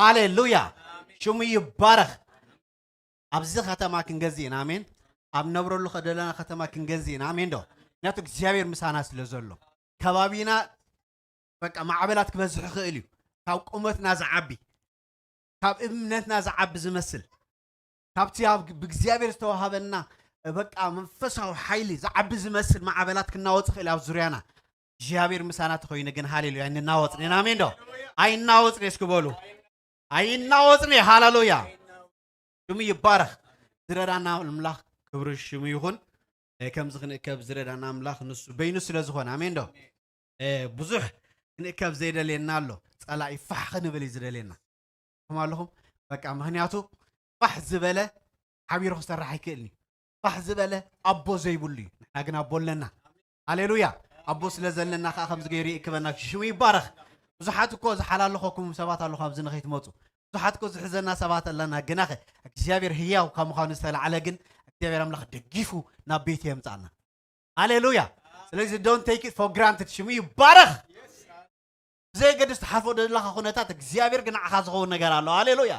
ሃሌሉያ። ሽሙ ይባረኽ። ኣብዚ ከተማ ክንገዝእ ኢና። ኣሜን። ኣብ ነብረሉ ከደለና ከተማ ክንገዝእ ኢና። ኣሜን ዶ? ምክንያቱ እግዚኣብሔር ምሳና ስለ ዘሎ። ከባቢና በቃ ማዕበላት ክበዝሕ ይኽእል እዩ። ካብ ቁመትና ዝዓቢ፣ ካብ እምነትና ዝዓቢ ዝመስል፣ ካብቲ ኣብ ብእግዚኣብሔር ዝተዋሃበና በቃ መንፈሳዊ ሓይሊ ዝዓቢ ዝመስል ማዕበላት ክናወጽ ይኽእል ኣብ ዙርያና። እግዚኣብሔር ምሳና ተኾይኑ ግን ሃሌሉያ ኣይንናወጽን ኢና። ኣሜን ዶ? ኣይናወጽን እስኪ በሉ። ኣይናወጽን። ሃሌሉያ። ሽሙ ይባረኽ። ዝረዳና ኣምላኽ ክብሪ ሽሙ ይኹን። እ፣ ከምዚ ክንእከብ ዝረዳና ኣምላኽ ንሱ በይኑ ስለ ዝኾነ። ኣሜን ዶ? እ፣ ብዙሕ ክንእከብ ዘይደልየና ኣሎ። ጸላኢ ፋሕ ክንብል እዩ ዝደልየና። ከም ኣለኹም በቃ፣ ምኽንያቱ ፋሕ ዝበለ ሓቢሩ ክሰርሕ ኣይክእልን እዩ። ፋሕ ዝበለ ኣቦ ዘይብሉ እዩ። ንሕና ግን ኣቦ ኣለና። ሃሌሉያ። ኣቦ ስለ ዘለና ከዓ ከምዚ ገይሩ ይእክበና። ሽሙ ይባረኽ። ብዙሓት እኮ ዝሓላለኸኩም ሰባት ኣለኹ ኣብዚ ንኸይትመፁ። ብዙሓት እኮ ዝሕዘና ሰባት ኣለና። ግናኸ እግዚኣብሔር ህያው ካብ ምዃኑ ዝተላዕለ ግን እግዚኣብሔር ኣምላኽ ደጊፉ ናብ ቤቱ የምፃና። ሃሌሉያ። ስለዚ don't take it for granted። ሽሙ ይባረኽ። ብዘየገድስ ትሓልፎ ዘለኻ ኩነታት እግዚኣብሔር ግን ንዓኻ ዝኸውን ነገር ኣሎ። ሃሌሉያ።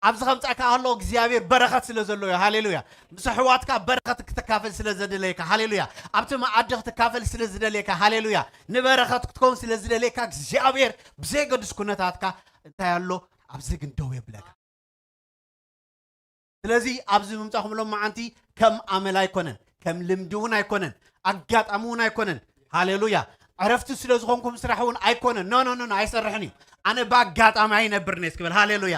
ኣብዚ ከምፃእካ ከሎ እግዚኣብሔር በረኸት ስለ ዘሎ እዩ። ሃሌሉያ። ምስ ኣሕዋትካ በረኸት ክትካፈል ስለ ዘደለየካ። ሃሌሉያ። ኣብቲ መኣዲ ክትካፈል ስለ ዝደለየካ። ሃሌሉያ። ንበረኸት ክትከውን ስለ ዝደለየካ እግዚኣብሔር ብዘየገድስ ኩነታትካ እንታይ ኣሎ ኣብዚ ግን ደው የብለካ። ስለዚ ኣብዚ ምምፃኹም ሎም መዓንቲ ከም ኣመል ኣይኮነን፣ ከም ልምዲ እውን ኣይኮነን፣ ኣጋጣሚ እውን ኣይኮነን። ሃሌሉያ። ዕረፍቲ ስለ ዝኾንኩም ስራሕ እውን ኣይኮነን። ኖ ኖ ኖ ኖ፣ ኣይሰርሕን እዩ። ኣነ ብኣጋጣሚ ኣይነብርን እየ እስክበል። ሃሌሉያ።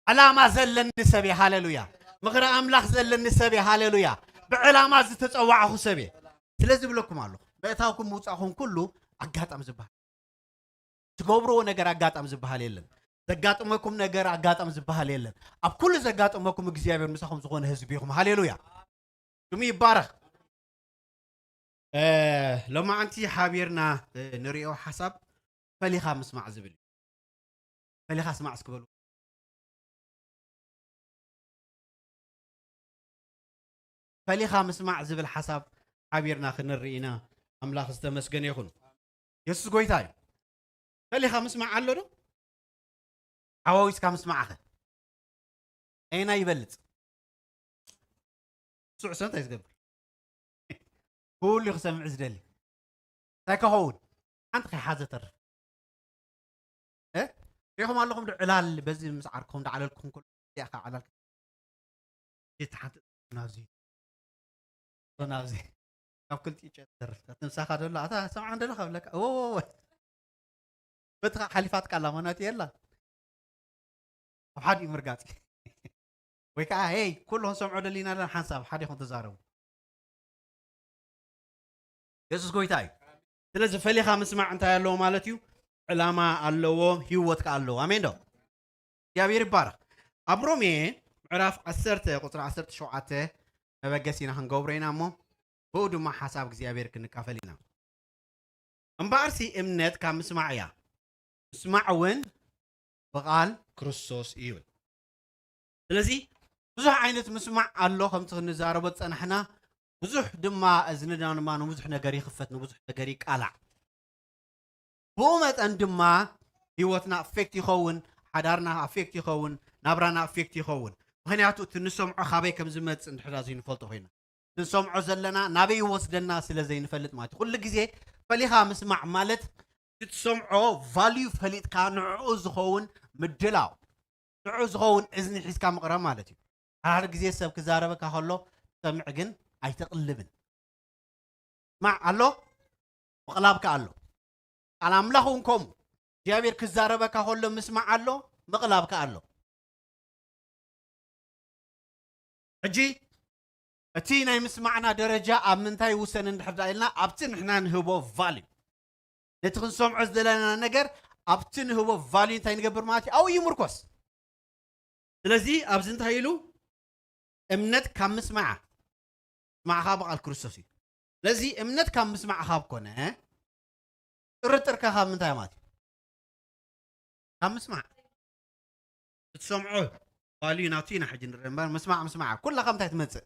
ዕላማ ዘለኒ ሰብ እየ። ሃሌሉያ። ምኽሪ ኣምላኽ ዘለኒ ሰብ እየ። ሃሌሉያ። ብዕላማ ዝተፀዋዕኹ ሰብ እየ። ስለዚ ብለኩም ኣለኹ፣ ምእታውኩም ምውፃእኹም ኩሉ ኣጋጣሚ ዝበሃል፣ ትገብርዎ ነገር ኣጋጣሚ ዝበሃል የለን። ዘጋጥመኩም ነገር ኣጋጣሚ ዝበሃል የለን። ኣብ ኩሉ ዘጋጥመኩም እግዚኣብሔር ምሳኹም ዝኾነ ህዝቢ ኢኹም። ሃሌሉያ። ሽሙ ይባረኽ። እ፣ ሎማዓንቲ ሓቢርና፣ እ፣ ንሪኦ ሓሳብ ፈሊኻ ምስማዕ ዝብል እዩ። ፈሊኻ ስማዕ እስኪ በሉ። ፈሊኻ ምስማዕ ዝብል ሓሳብ ሓቢርና ክንርኢ ኢና። ኣምላኽ ዝተመስገነ ይኹን። የሱስ ጎይታ እዩ። ፈሊኻ ምስማዕ ኣሎ ዶ? ሓዋዊስካ ምስማዕኸ? ኣየናይ ይበልጽ? ስዑ ሰብ እንታይ ዝገብር? ኩሉ ክሰምዕ ዝደሊ። እንታይ ከኸውን? ሓንቲ ከይሓዘ ተርፍ። እ? ሪኢኹም ኣለኹም ዶ ዕላል በዚ ምስ ዓርክኹም ዳዕለልኩም ከሎ እዚኣ ካብ ዕላል እቲ ሓንቲ ናብዚ ናብዚ ካብ ክልቲኡ ጨት ተርፍ። እቲ ምሳኻ ደሎ ኣታ ሰምዓ እንደሎ ካብለካ፣ ዎ፣ ዎ፣ ዎ። በቲ ኸዓ ሓሊፋትካ ኣላ፣ ማናት የላ። ኣብ ሓዲኡ ምርጋጽ። ወይ ከዓ፣ ሄይ፣ ኩሉ ክንሰምዖ ደሊና ኣለና፣ ሓንሳብ ሓደ ይኹን ተዛረቡ። የሱስ ጎይታ እዩ። ስለዚ ፈሊኻ ምስማዕ እንታይ ኣለዎ ማለት እዩ? ዕላማ ኣለዎ፣ ህይወት ከኣ ኣለዎ። ኣሜን ዶ? እግዚኣብሔር ይባረኽ። ኣብ ሮሜ ምዕራፍ ዓሰርተ ቁጽሪ ዓሰርተ ሸውዓተ መበገሲና ክንገብሮ ኢና እሞ፣ ብኡ ድማ ሓሳብ እግዚኣብሔር ክንካፈል ኢና። እምበኣርሲ እምነት ካብ ምስማዕ እያ፣ ምስማዕ እውን ብቓል ክርስቶስ እዩ። ስለዚ ብዙሕ ዓይነት ምስማዕ ኣሎ፣ ከምቲ ክንዛረቦ ዝጸናሕና። ብዙሕ ድማ እዝንና ድማ ንብዙሕ ነገር ይኽፈት፣ ንብዙሕ ነገር ይቃላዕ። ብኡ መጠን ድማ ህይወትና ኣፌክት ይኸውን፣ ሓዳርና ኣፌክት ይኸውን፣ ናብራና ኣፌክት ይኸውን። ምኽንያቱ እቲ ንሰምዖ ካበይ ከም ዝመጽእ እንድሕር ዘይንፈልጦ ኮይና፣ ንሰምዖ ዘለና ናበይ ይወስደና ስለ ዘይንፈልጥ ማለት እዩ። ኩሉ ግዜ ፈሊኻ ምስማዕ ማለት እቲ ትሰምዖ ቫልዩ ፈሊጥካ ንዕኡ ዝኸውን ምድላው፣ ንዕኡ ዝኸውን እዝኒ ሒዝካ ምቕራብ ማለት እዩ። ሓደ ሓደ ግዜ ሰብ ክዛረበካ ከሎ ትሰምዕ ግን ኣይተቕልብን። ምስማዕ ኣሎ፣ ምቕላብ ከኣ ኣሎ። ቃል ኣምላኽ እውን ከምኡ። እግዚኣብሔር ክዛረበካ ከሎ ምስማዕ ኣሎ፣ ምቕላብ ከኣ ኣሎ። ሕጂ እቲ ናይ ምስማዕና ደረጃ ኣብ ምንታይ ይውሰን እንድሕር ደኣ ኢልና፣ ኣብቲ ንሕና ንህቦ ቫልዩ፣ ነቲ ክንሰምዖ ዝደለና ነገር ኣብቲ ንህቦ ቫልዩ እንታይ ንገብር ማለት እዩ? ኣብኡ ይምርኮስ። ስለዚ ኣብዚ እንታይ ኢሉ? እምነት ካብ ምስማዕ፣ ምስማዕ ኸዓ ብቓል ክርስቶስ እዩ። ስለዚ እምነት ካብ ምስማዕ ካብ ኮነ፣ ጥርጥርካ ካብ ምንታይ ማለት እዩ? ካብ ምስማዕ። እትሰምዖ ቫልዩ ናቱ ኢና ሕጂ ንርኢ እምበር፣ ምስማዕ፣ ምስማዕ፣ ኩላ ካብ ምንታይ ትመጽእ?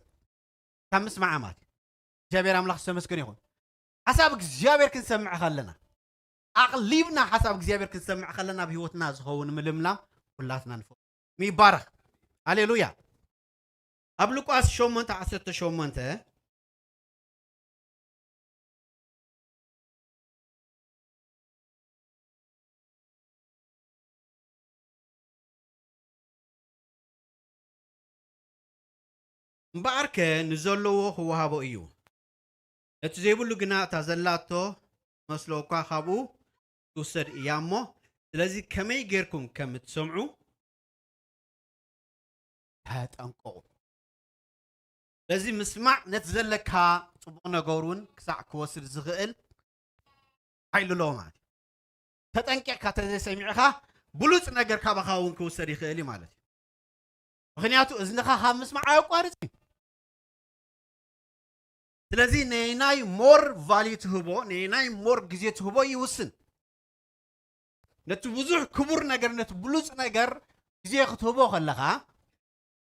ካብ ምስማዕ ማለት እዩ። እግዚኣብሔር ኣምላኽ ዝተመስገነ ይኹን። ሓሳብ እግዚኣብሔር ክንሰምዕ ከለና፣ ኣቕሊብና ሓሳብ እግዚኣብሔር ክንሰምዕ ከለና፣ ኣብ ህይወትና ዝኸውን ምልምላም ኩላትና ንፈልጦ። ይባረኽ። ሃሌሉያ። ኣብ ሉቃስ ሸሞንተ ዓሰርተ ሸሞንተ፣ እምበኣርከ ንዘለዎ ክወሃቦ እዩ፣ ነቲ ዘይብሉ ግና እታ ዘላቶ መስሎ እኳ ካብኡ ትውሰድ እያ እሞ፣ ስለዚ ከመይ ጌርኩም ከም እትሰምዑ ተጠንቀቑ። ስለዚ ምስማዕ ነቲ ዘለካ ጽቡቕ ነገር እውን ክሳዕ ክወስድ ዝኽእል ሓይሊ ኣለዎ ማለት እዩ። ተጠንቂቕካ ተዘይሰሚዕኻ ብሉጽ ነገር ካባኻ እውን ክውሰድ ይኽእል እዩ ማለት እዩ። ምኽንያቱ እዝንኻ ካብ ምስማዕ ኣየቋርጽ እዩ። ስለዚ ነናይ ሞር ቫልዩ ትህቦ፣ ነናይ ሞር ግዜ ትህቦ ይውስን። ነቲ ብዙሕ ክቡር ነገር፣ ነቲ ብሉጽ ነገር ግዜ ክትህቦ ከለኻ፣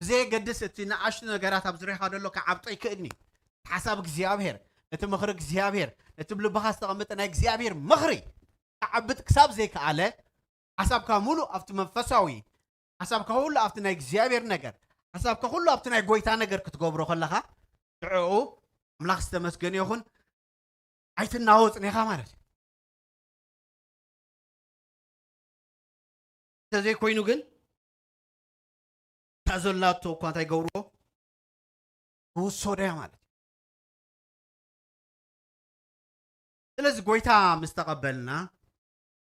ብዘየገድስ እቲ ንኣሽቱ ነገራት ኣብ ዙርያኻ ዘሎ ክዓብጦ ይክእልኒ። ሓሳብ እግዚኣብሔር፣ ነቲ ምኽሪ እግዚኣብሔር፣ ነቲ ብልብኻ ዝተቐመጠ ናይ እግዚኣብሔር ምኽሪ ክዓብጥ ክሳብ ዘይከኣለ፣ ሓሳብካ ሙሉእ ኣብቲ መንፈሳዊ፣ ሓሳብካ ኩሉ ኣብቲ ናይ እግዚኣብሔር ነገር፣ ሓሳብካ ኩሉ ኣብቲ ናይ ጎይታ ነገር ክትገብሮ ከለኻ፣ ሽዑ ኣምላኽ ዝተመስገነ ይኹን፣ ኣይትናወጽን ኢኻ ማለት እዩ። እንተዘይኮይኑ ግን፣ እታ ዘላቶ እኳ እንታይ ገብርዎ? ክውሰዶ እያ ማለት እዩ። ስለዚ ጎይታ ምስ ተቐበልና፣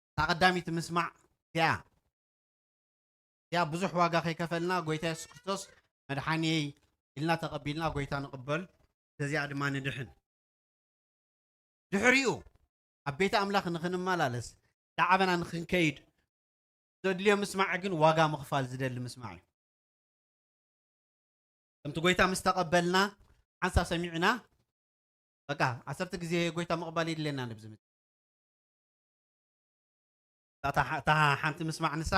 እታ ቀዳሚት ምስማዕ እያ። እያ ብዙሕ ዋጋ ከይከፈልና ጎይታ የሱስ ክርስቶስ መድሓኒየይ ኢልና ተቐቢልና ጎይታ ንቕበል። በዚኣ ድማ ንድሕን። ድሕሪኡ ኣብ ቤት ኣምላኽ ንኽንመላለስ፣ ዳዕበና ንኽንከይድ ዘድልዮ ምስማዕ ግን ዋጋ ምኽፋል ዝደሊ ምስማዕ እዩ። ከምቲ ጎይታ ምስ ተቐበልና፣ ሓንሳብ ሰሚዕና፣ በቃ፣ ዓሰርተ ግዜ ጎይታ ምቕባል የድልየና ንብዚ ምት-፣ እታ፣ እታ ሓንቲ ምስማዕ ንሳ፣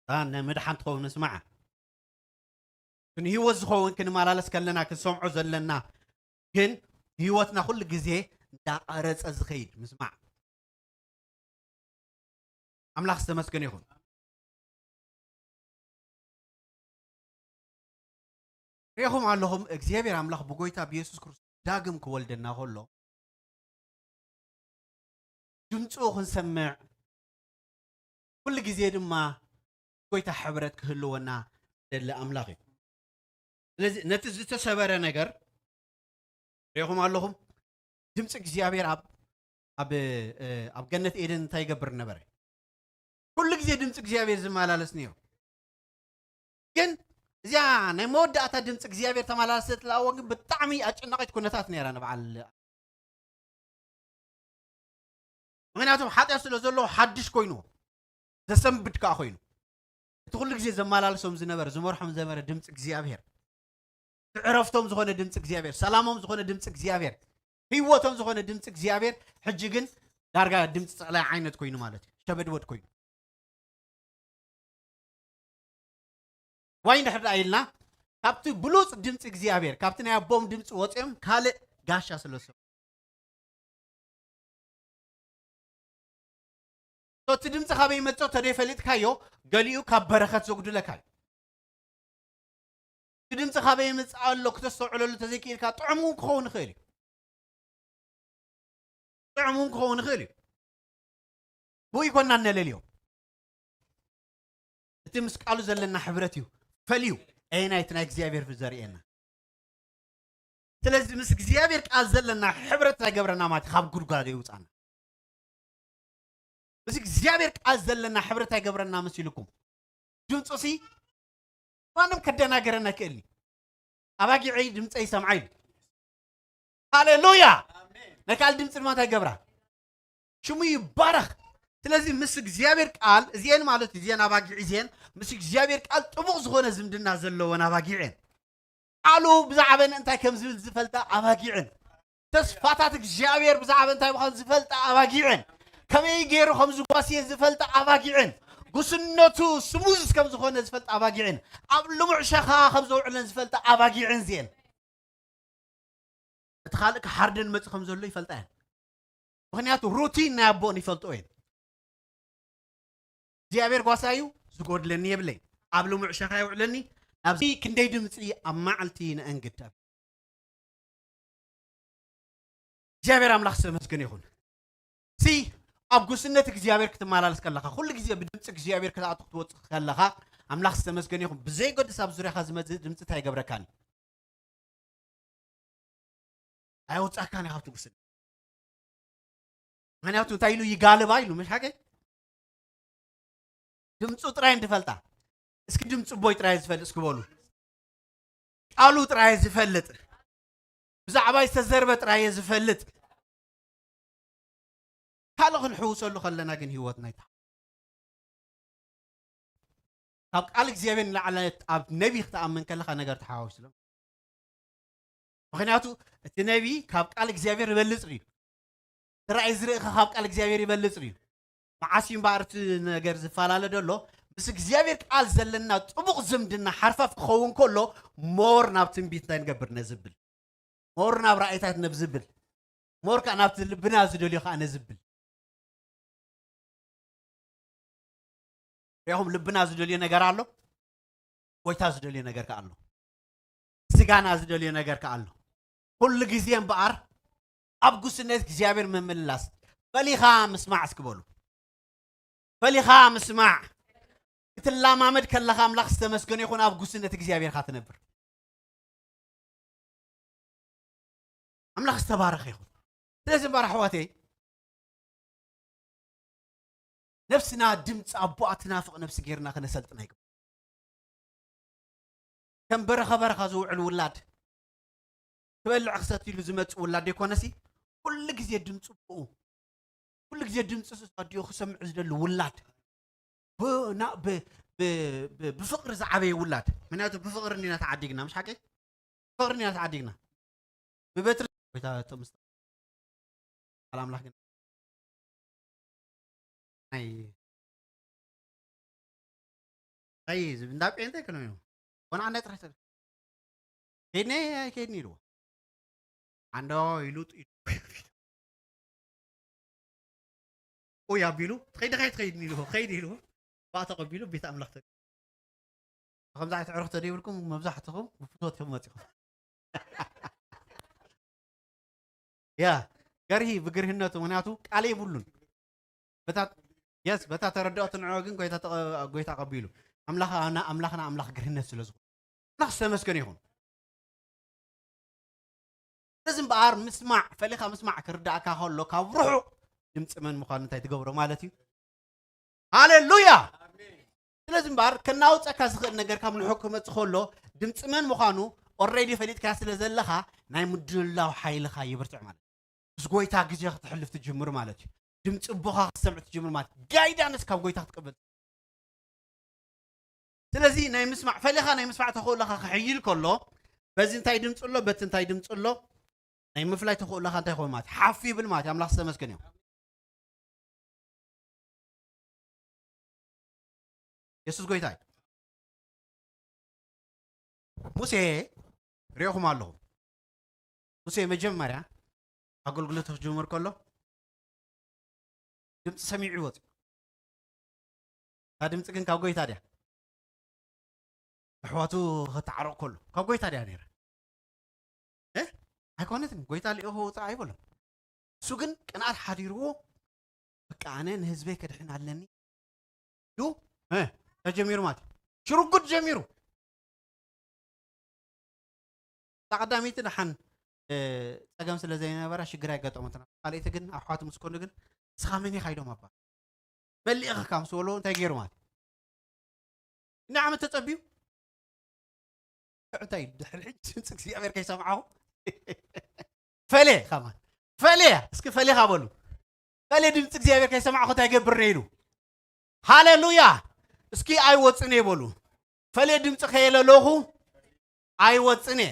እታ ንምድሓን ትኸውን ምስማዕ። ክንህይወት ዝኸውን ክንመላለስ ከለና ክንሰምዖ ዘለና ግን፣ ህይወትና ኩሉ ግዜ እንዳቐረጸ ዝኸይድ ምስማዕ። ኣምላኽ ዝተመስገነ ይኹን። ሪኢኹም ኣለኹም፣ እግዚኣብሔር ኣምላኽ ብጎይታ ብየሱስ ክርስቶስ ዳግም ክወልደና ከሎ፣ ድምፁ ክንሰምዕ፣ ኩሉ ግዜ ድማ ጎይታ ሕብረት ክህልወና ደሊ ኣምላኽ እዩ። ስለዚ ነቲ ዝተሰበረ ነገር ሪኢኹም ኣለኹም፣ ድምፂ እግዚኣብሔር ኣብ፣ ኣብ፣ እ፣ ኣብ ገነት ኤደን እንታይ ይገብር ነበረ? ኩሉ ግዜ ድምፂ እግዚኣብሔር ዝመላለስ ነይሩ። ግን እዚኣ ናይ መወዳእታ ድምፂ እግዚኣብሔር ተመላለሰትላ እዋን ግን ብጣዕሚ ኣጨናቒት ኩነታት ነይራ ንበዓል። ምኽንያቱም ሓጢኣት ስለ ዘለዎ ሓድሽ ኮይኑ፣ ዘሰንብድ ከኣ ኮይኑ፣ እቲ ኩሉ ግዜ ዘመላልሶም ዝነበረ፣ ዝመርሖም ዝነበረ ድምፂ እግዚኣብሔር፣ እቲ ዕረፍቶም ዝኾነ ድምፂ እግዚኣብሔር፣ ሰላሞም ዝኾነ ድምፂ እግዚኣብሔር፣ ህይወቶም ዝኾነ ድምፂ እግዚኣብሔር፣ ሕጂ ግን ዳርጋ ድምፂ ጸላኢ ዓይነት ኮይኑ ማለት እዩ። ሸበድበድ ኮይኑ። ዋይ እንድሕር ደኣ ኢልና፣ ካብቲ ብሉጽ ድምፂ እግዚኣብሔር፣ ካብቲ ናይ ኣቦም ድምፂ ወፂኦም ካልእ ጋሻ ስለ ዝሰምዑ። እቲ ድምፂ ካበይ ይመፅእ ተደይፈሊጥካዮ፣ ገሊኡ ካብ በረኸት ዘጉድለካ እዩ። እቲ ድምፂ ካበይ ይመፅእ ኣሎ ክተስተውዕለሉ ተዘይክኢልካ፣ ጥዑም እውን ክኸውን ይኽእል እዩ። ጥዑም እውን ክኸውን ይኽእል እዩ። ብኡ ይኮና እነለልዮ። እቲ ምስ ቃሉ ዘለና ሕብረት እዩ ፈልዩ፣ ኣየናይ እቲ ናይ እግዚኣብሔር ዘርእየና። ስለዚ ምስ እግዚኣብሔር ቃል ዘለና ሕብረት እንታይ ገብረና ማለት እዩ? ካብ ጉድጓድ የውፃና። ምስ እግዚኣብሔር ቃል ዘለና ሕብረት እንታይ ገብረና መሲልኩም? ድምፁ ሲ ማንም ከደናገረና ኣይክእልኒ። ኣባጊዐይ ድምፀይ ይሰምዓ ኢሉ። ሃሌሉያ። ናይ ቃል ድምፂ ድማ እንታይ ገብራ? ሽሙ ይባረኽ። ስለዚ ምስ እግዚኣብሔር ቃል እዚአን ማለት እዩ፣ እዚአን ኣባጊዕ እዚአን ምስ እግዚኣብሔር ቃል ጥቡቕ ዝኾነ ዝምድና ዘለወን ኣባጊዕ እየን። ቃሉ ብዛዕበን እንታይ ከም ዝብል ዝፈልጣ ኣባጊዕን፣ ተስፋታት እግዚኣብሔር ብዛዕባ እንታይ ምዃኑ ዝፈልጣ ኣባጊዕን፣ ከመይ ገይሩ ከም ዝጓስየን ዝፈልጣ ኣባጊዕን፣ ጉስነቱ ስሙዝ ከም ዝኾነ ዝፈልጣ ኣባጊዕን፣ ኣብ ልሙዕ ሸኻ ከም ዘውዕለን ዝፈልጣ ኣባጊዕን እዚአን። እቲ ካልእ ክሓርደን መጽእ ከም ዘሎ ይፈልጣ እየን። ምኽንያቱ ሩቲን ናይ ኣቦን ይፈልጦ እየን። እግዚኣብሔር ጓሳ እዩ፣ ዝጎድለኒ የብለይ። ኣብ ልሙዕ ሸኻ የውዕለኒ። ናብዚ ክንደይ ድምፂ ኣብ መዓልቲ ነእንግድ? እግዚኣብሔር ኣምላኽ ዝተመስገነ ይኹን። ሲ ኣብ ጉስነት እግዚኣብሔር ክትመላለስ ከለኻ፣ ኩሉ ግዜ ብድምፂ እግዚኣብሔር ክትኣቱ ክትወፅእ ከለኻ፣ ኣምላኽ ዝተመስገነ ይኹን። ብዘይገድስ ኣብ ዙርያኻ ዝመፅእ ድምፂ እንታይ ይገብረካን? ኣየውፃካን እዩ ካብቲ ጉስነት። ምክንያቱ እንታይ ኢሉ? ይጋልባ ኢሉ፣ መሽ ሓቀይ? ድምፁ ጥራይ እንትፈልጣ። እስኪ ድምፂ ቦይ ጥራይ ዝፈልጥ እስኪ በሉ። ቃሉ ጥራይ ዝፈልጥ፣ ብዛዕባ ዝተዘርበ ጥራይ ዝፈልጥ። ካልእ ክንሕውሰሉ ከለና ግን ህይወትና ይታ ካብ ቃል እግዚኣብሔር ንላዕሊ ኣብ ነቢ ክትኣምን ከለኻ ነገር ተሓዋዊስሎም። ምክንያቱ እቲ ነቢ ካብ ቃል እግዚኣብሔር ይበልፅ እዩ። እቲ ራእይ ዝርእኻ ካብ ቃል እግዚኣብሔር ይበልፅ እዩ። መዓስ እዩ እምበኣር እቲ ነገር ዝፈላለ ደሎ? ምስ እግዚኣብሔር ቃል ዘለና ጥቡቕ ዝምድና ሓርፋፍ ክኸውን ከሎ፣ ሞር ናብ ትንቢት እንታይ ንገብር ነዝብል፣ ሞር ናብ ራእይታት ነብዝብል፣ ሞር ከዓ ናብቲ ልብና ዝደልዮ ከዓ ነዝብል። ሪኹም፣ ልብና ዝደልዮ ነገር ኣሎ፣ ጎይታ ዝደልዮ ነገር ከዓ ኣሎ፣ ስጋና ዝደልዮ ነገር ከዓ ኣሎ። ኩሉ ግዜ እምበኣር ኣብ ጉስነት እግዚኣብሔር ምምላስ። ፈሊኻ ምስማዕ እስኪ በሉ። ፈሊኻ ምስማዕ። ክትላማመድ ከለኻ ኣምላኽ ዝተመስገነ ይኹን፣ ኣብ ጉስነት እግዚኣብሔር ኢኻ ትነብር። ኣምላኽ ዝተባረኸ ይኹን። ስለዚ እምበኣር ኣሕዋተይ፣ ነብስና ድምፂ ኣቦኣ ትናፍቕ ነብሲ ጌርና ክነሰልጥና ይግባእ። ከም በረኻ በረኻ ዝውዕል ውላድ፣ ክበልዕ ክሰት ኢሉ ዝመጽእ ውላድ ዘይኮነሲ፣ ኩሉ ግዜ ድምፂ ኣቦኡ፣ ኩሉ ግዜ ድምፂ ኣዲኡ ክሰምዕ ዝደሊ ውላድ፣ ብ-፣ ና-፣ ብ-፣ ብ-፣ ብ-፣ ብፍቕሪ ዝዓበየ ውላድ። ምክንያቱ ብፍቕሪ እንዲና ተዓዲግና፣ ምሽ ሓቀይ? ብፍቕሪ እንዲና ተዓዲግና። ብበትሪ ጎይታ እቶም ምስ-፣ ቃል ኣምላኽ ግን ኣይ፣ ኣይ፣ ዝብ-፣ እንዳ ጴንጤ ክነው እዩ። ወንዓ እንዳ ጥራሕ ተብ-፣ ከይድኒ ኣይከይድኒ ኢልዎ። ኣንዶ ኢሉ ጥ-፣ ኢሉ። ኡይ ኣቢሉ፣ "ትኸይድ ኸይድ ትኸይድ" ኢልዎ፣ "ኸይድ" ኢልዎ። ብኣ ተቐቢሉ ቤት ኣምላኽ ተ-፣ ከምዚ ዓይነት ኣዕሩኽ ተደይብልኩም መብዛሕትኹም ብፍትወት ኢኹም መጺኹም። ያ፣ ገርሂ ብግርህነቱ፣ ምክንያቱ ቃል የብሉን። በታ፣ የስ፣ በታ ተረዳኦት ንዕኦ ግን ጎይታ ተቐ-፣ ጎይታ ኣቐቢሉ። ኣምላኽ-፣ ኣና-፣ ኣምላኽና ኣምላኽ ግርህነት ስለ ዝኾነ። ኣምላኽ ዝተመስገነ ይኹን። ስለዚ እምበኣር ምስማዕ፣ ፈሊኻ ምስማዕ ክርዳእካ ከሎ፣ ካብ ርሑቕ ድምፂ መን ምዃኑ እንታይ ትገብሮ ማለት እዩ? ሃሌሉያ! ስለዚ እምበኣር ከናውፀካ ዝኽእል ነገር ካብ ንሑቕ ክመፅእ ከሎ፣ ድምፂ መን ምዃኑ ኦልሬዲ ፈሊጥካ ስለ ዘለኻ፣ ናይ ምድላው ሓይልኻ ይብርትዕ ማለት እዩ። ምስ ጎይታ ግዜ ክተሕልፍ ትጅምር ማለት እዩ። ድምፂ ኣቦኻ ክትሰምዕ ትጅምር ማለት እዩ። ጋይዳንስ ካብ ጎይታ ክትቅበል። ስለዚ ናይ ምስማዕ፣ ፈሊኻ ናይ ምስማዕ ተኽእሎኻ ክሕይል ከሎ፣ በዚ እንታይ ድምፂ ኣሎ፣ በቲ እንታይ ድምፂ ኣሎ፣ ናይ ምፍላይ ተኽእሎኻ እንታይ ይኸውን ማለት እዩ? ሓፍ ይብል ማለት እዩ። ኣምላኽ ዝተመስገን እዩ። የሱስ ጎይታ እዩ። ሙሴ ሪእኹም ኣለኹም። ሙሴ መጀመርያ ኣገልግሎቱ ክጅምር ከሎ ድምፂ ሰሚዑ ይወፅእ። እታ ድምፂ ግን ካብ ጎይታ ድያ? ኣሕዋቱ ከተዓርቕ ከሎ ካብ ጎይታ ድያ ነይራ? እ? ኣይኮነትን። ጎይታ ልኢኹ ውፃእ ኣይበሎም። እሱ ግን ቅንኣት ሓዲርዎ፣ "በቃ ኣነ ንህዝበይ ከድሕን ኣለኒ" ኢሉ፣ እ፣ ተጀሚሩ ማለት እዩ። ሽርጉድ ጀሚሩ። እታ ቀዳመይቲ ደሓን፣ እ፣ ጸገም ስለ ዘይነበራ ሽግር ኣይገጠመትን። ካልኣይቲ ግን ኣሕዋቱ ምስ ኮኑ ግን፣ "ንስኻ መን ኢኻ?" ኢሎም ኣባ። "መሊእኽካ" ምስ በልዎ እንታይ ገይሩ ማለት እዩ? ክንደይ ዓመት ተጸብዩ? እንታይ ድሕሪ ሕጂ ድምፂ እግዚኣብሔር ከይሰማዕኹ? ፈሌ፣ ከማን። ፈሌ፣ እስኪ ፈሌኻ በሉ። ፈሌ ድምፂ እግዚኣብሔር ከይሰማዕኹ እንታይ ገብር ነይሩ? ሃሌሉያ! እስኪ "ኣይወፅን እየ" በሉ። ፈሌ ድምፂ ከየለለኹ ኣይወፅን እየ።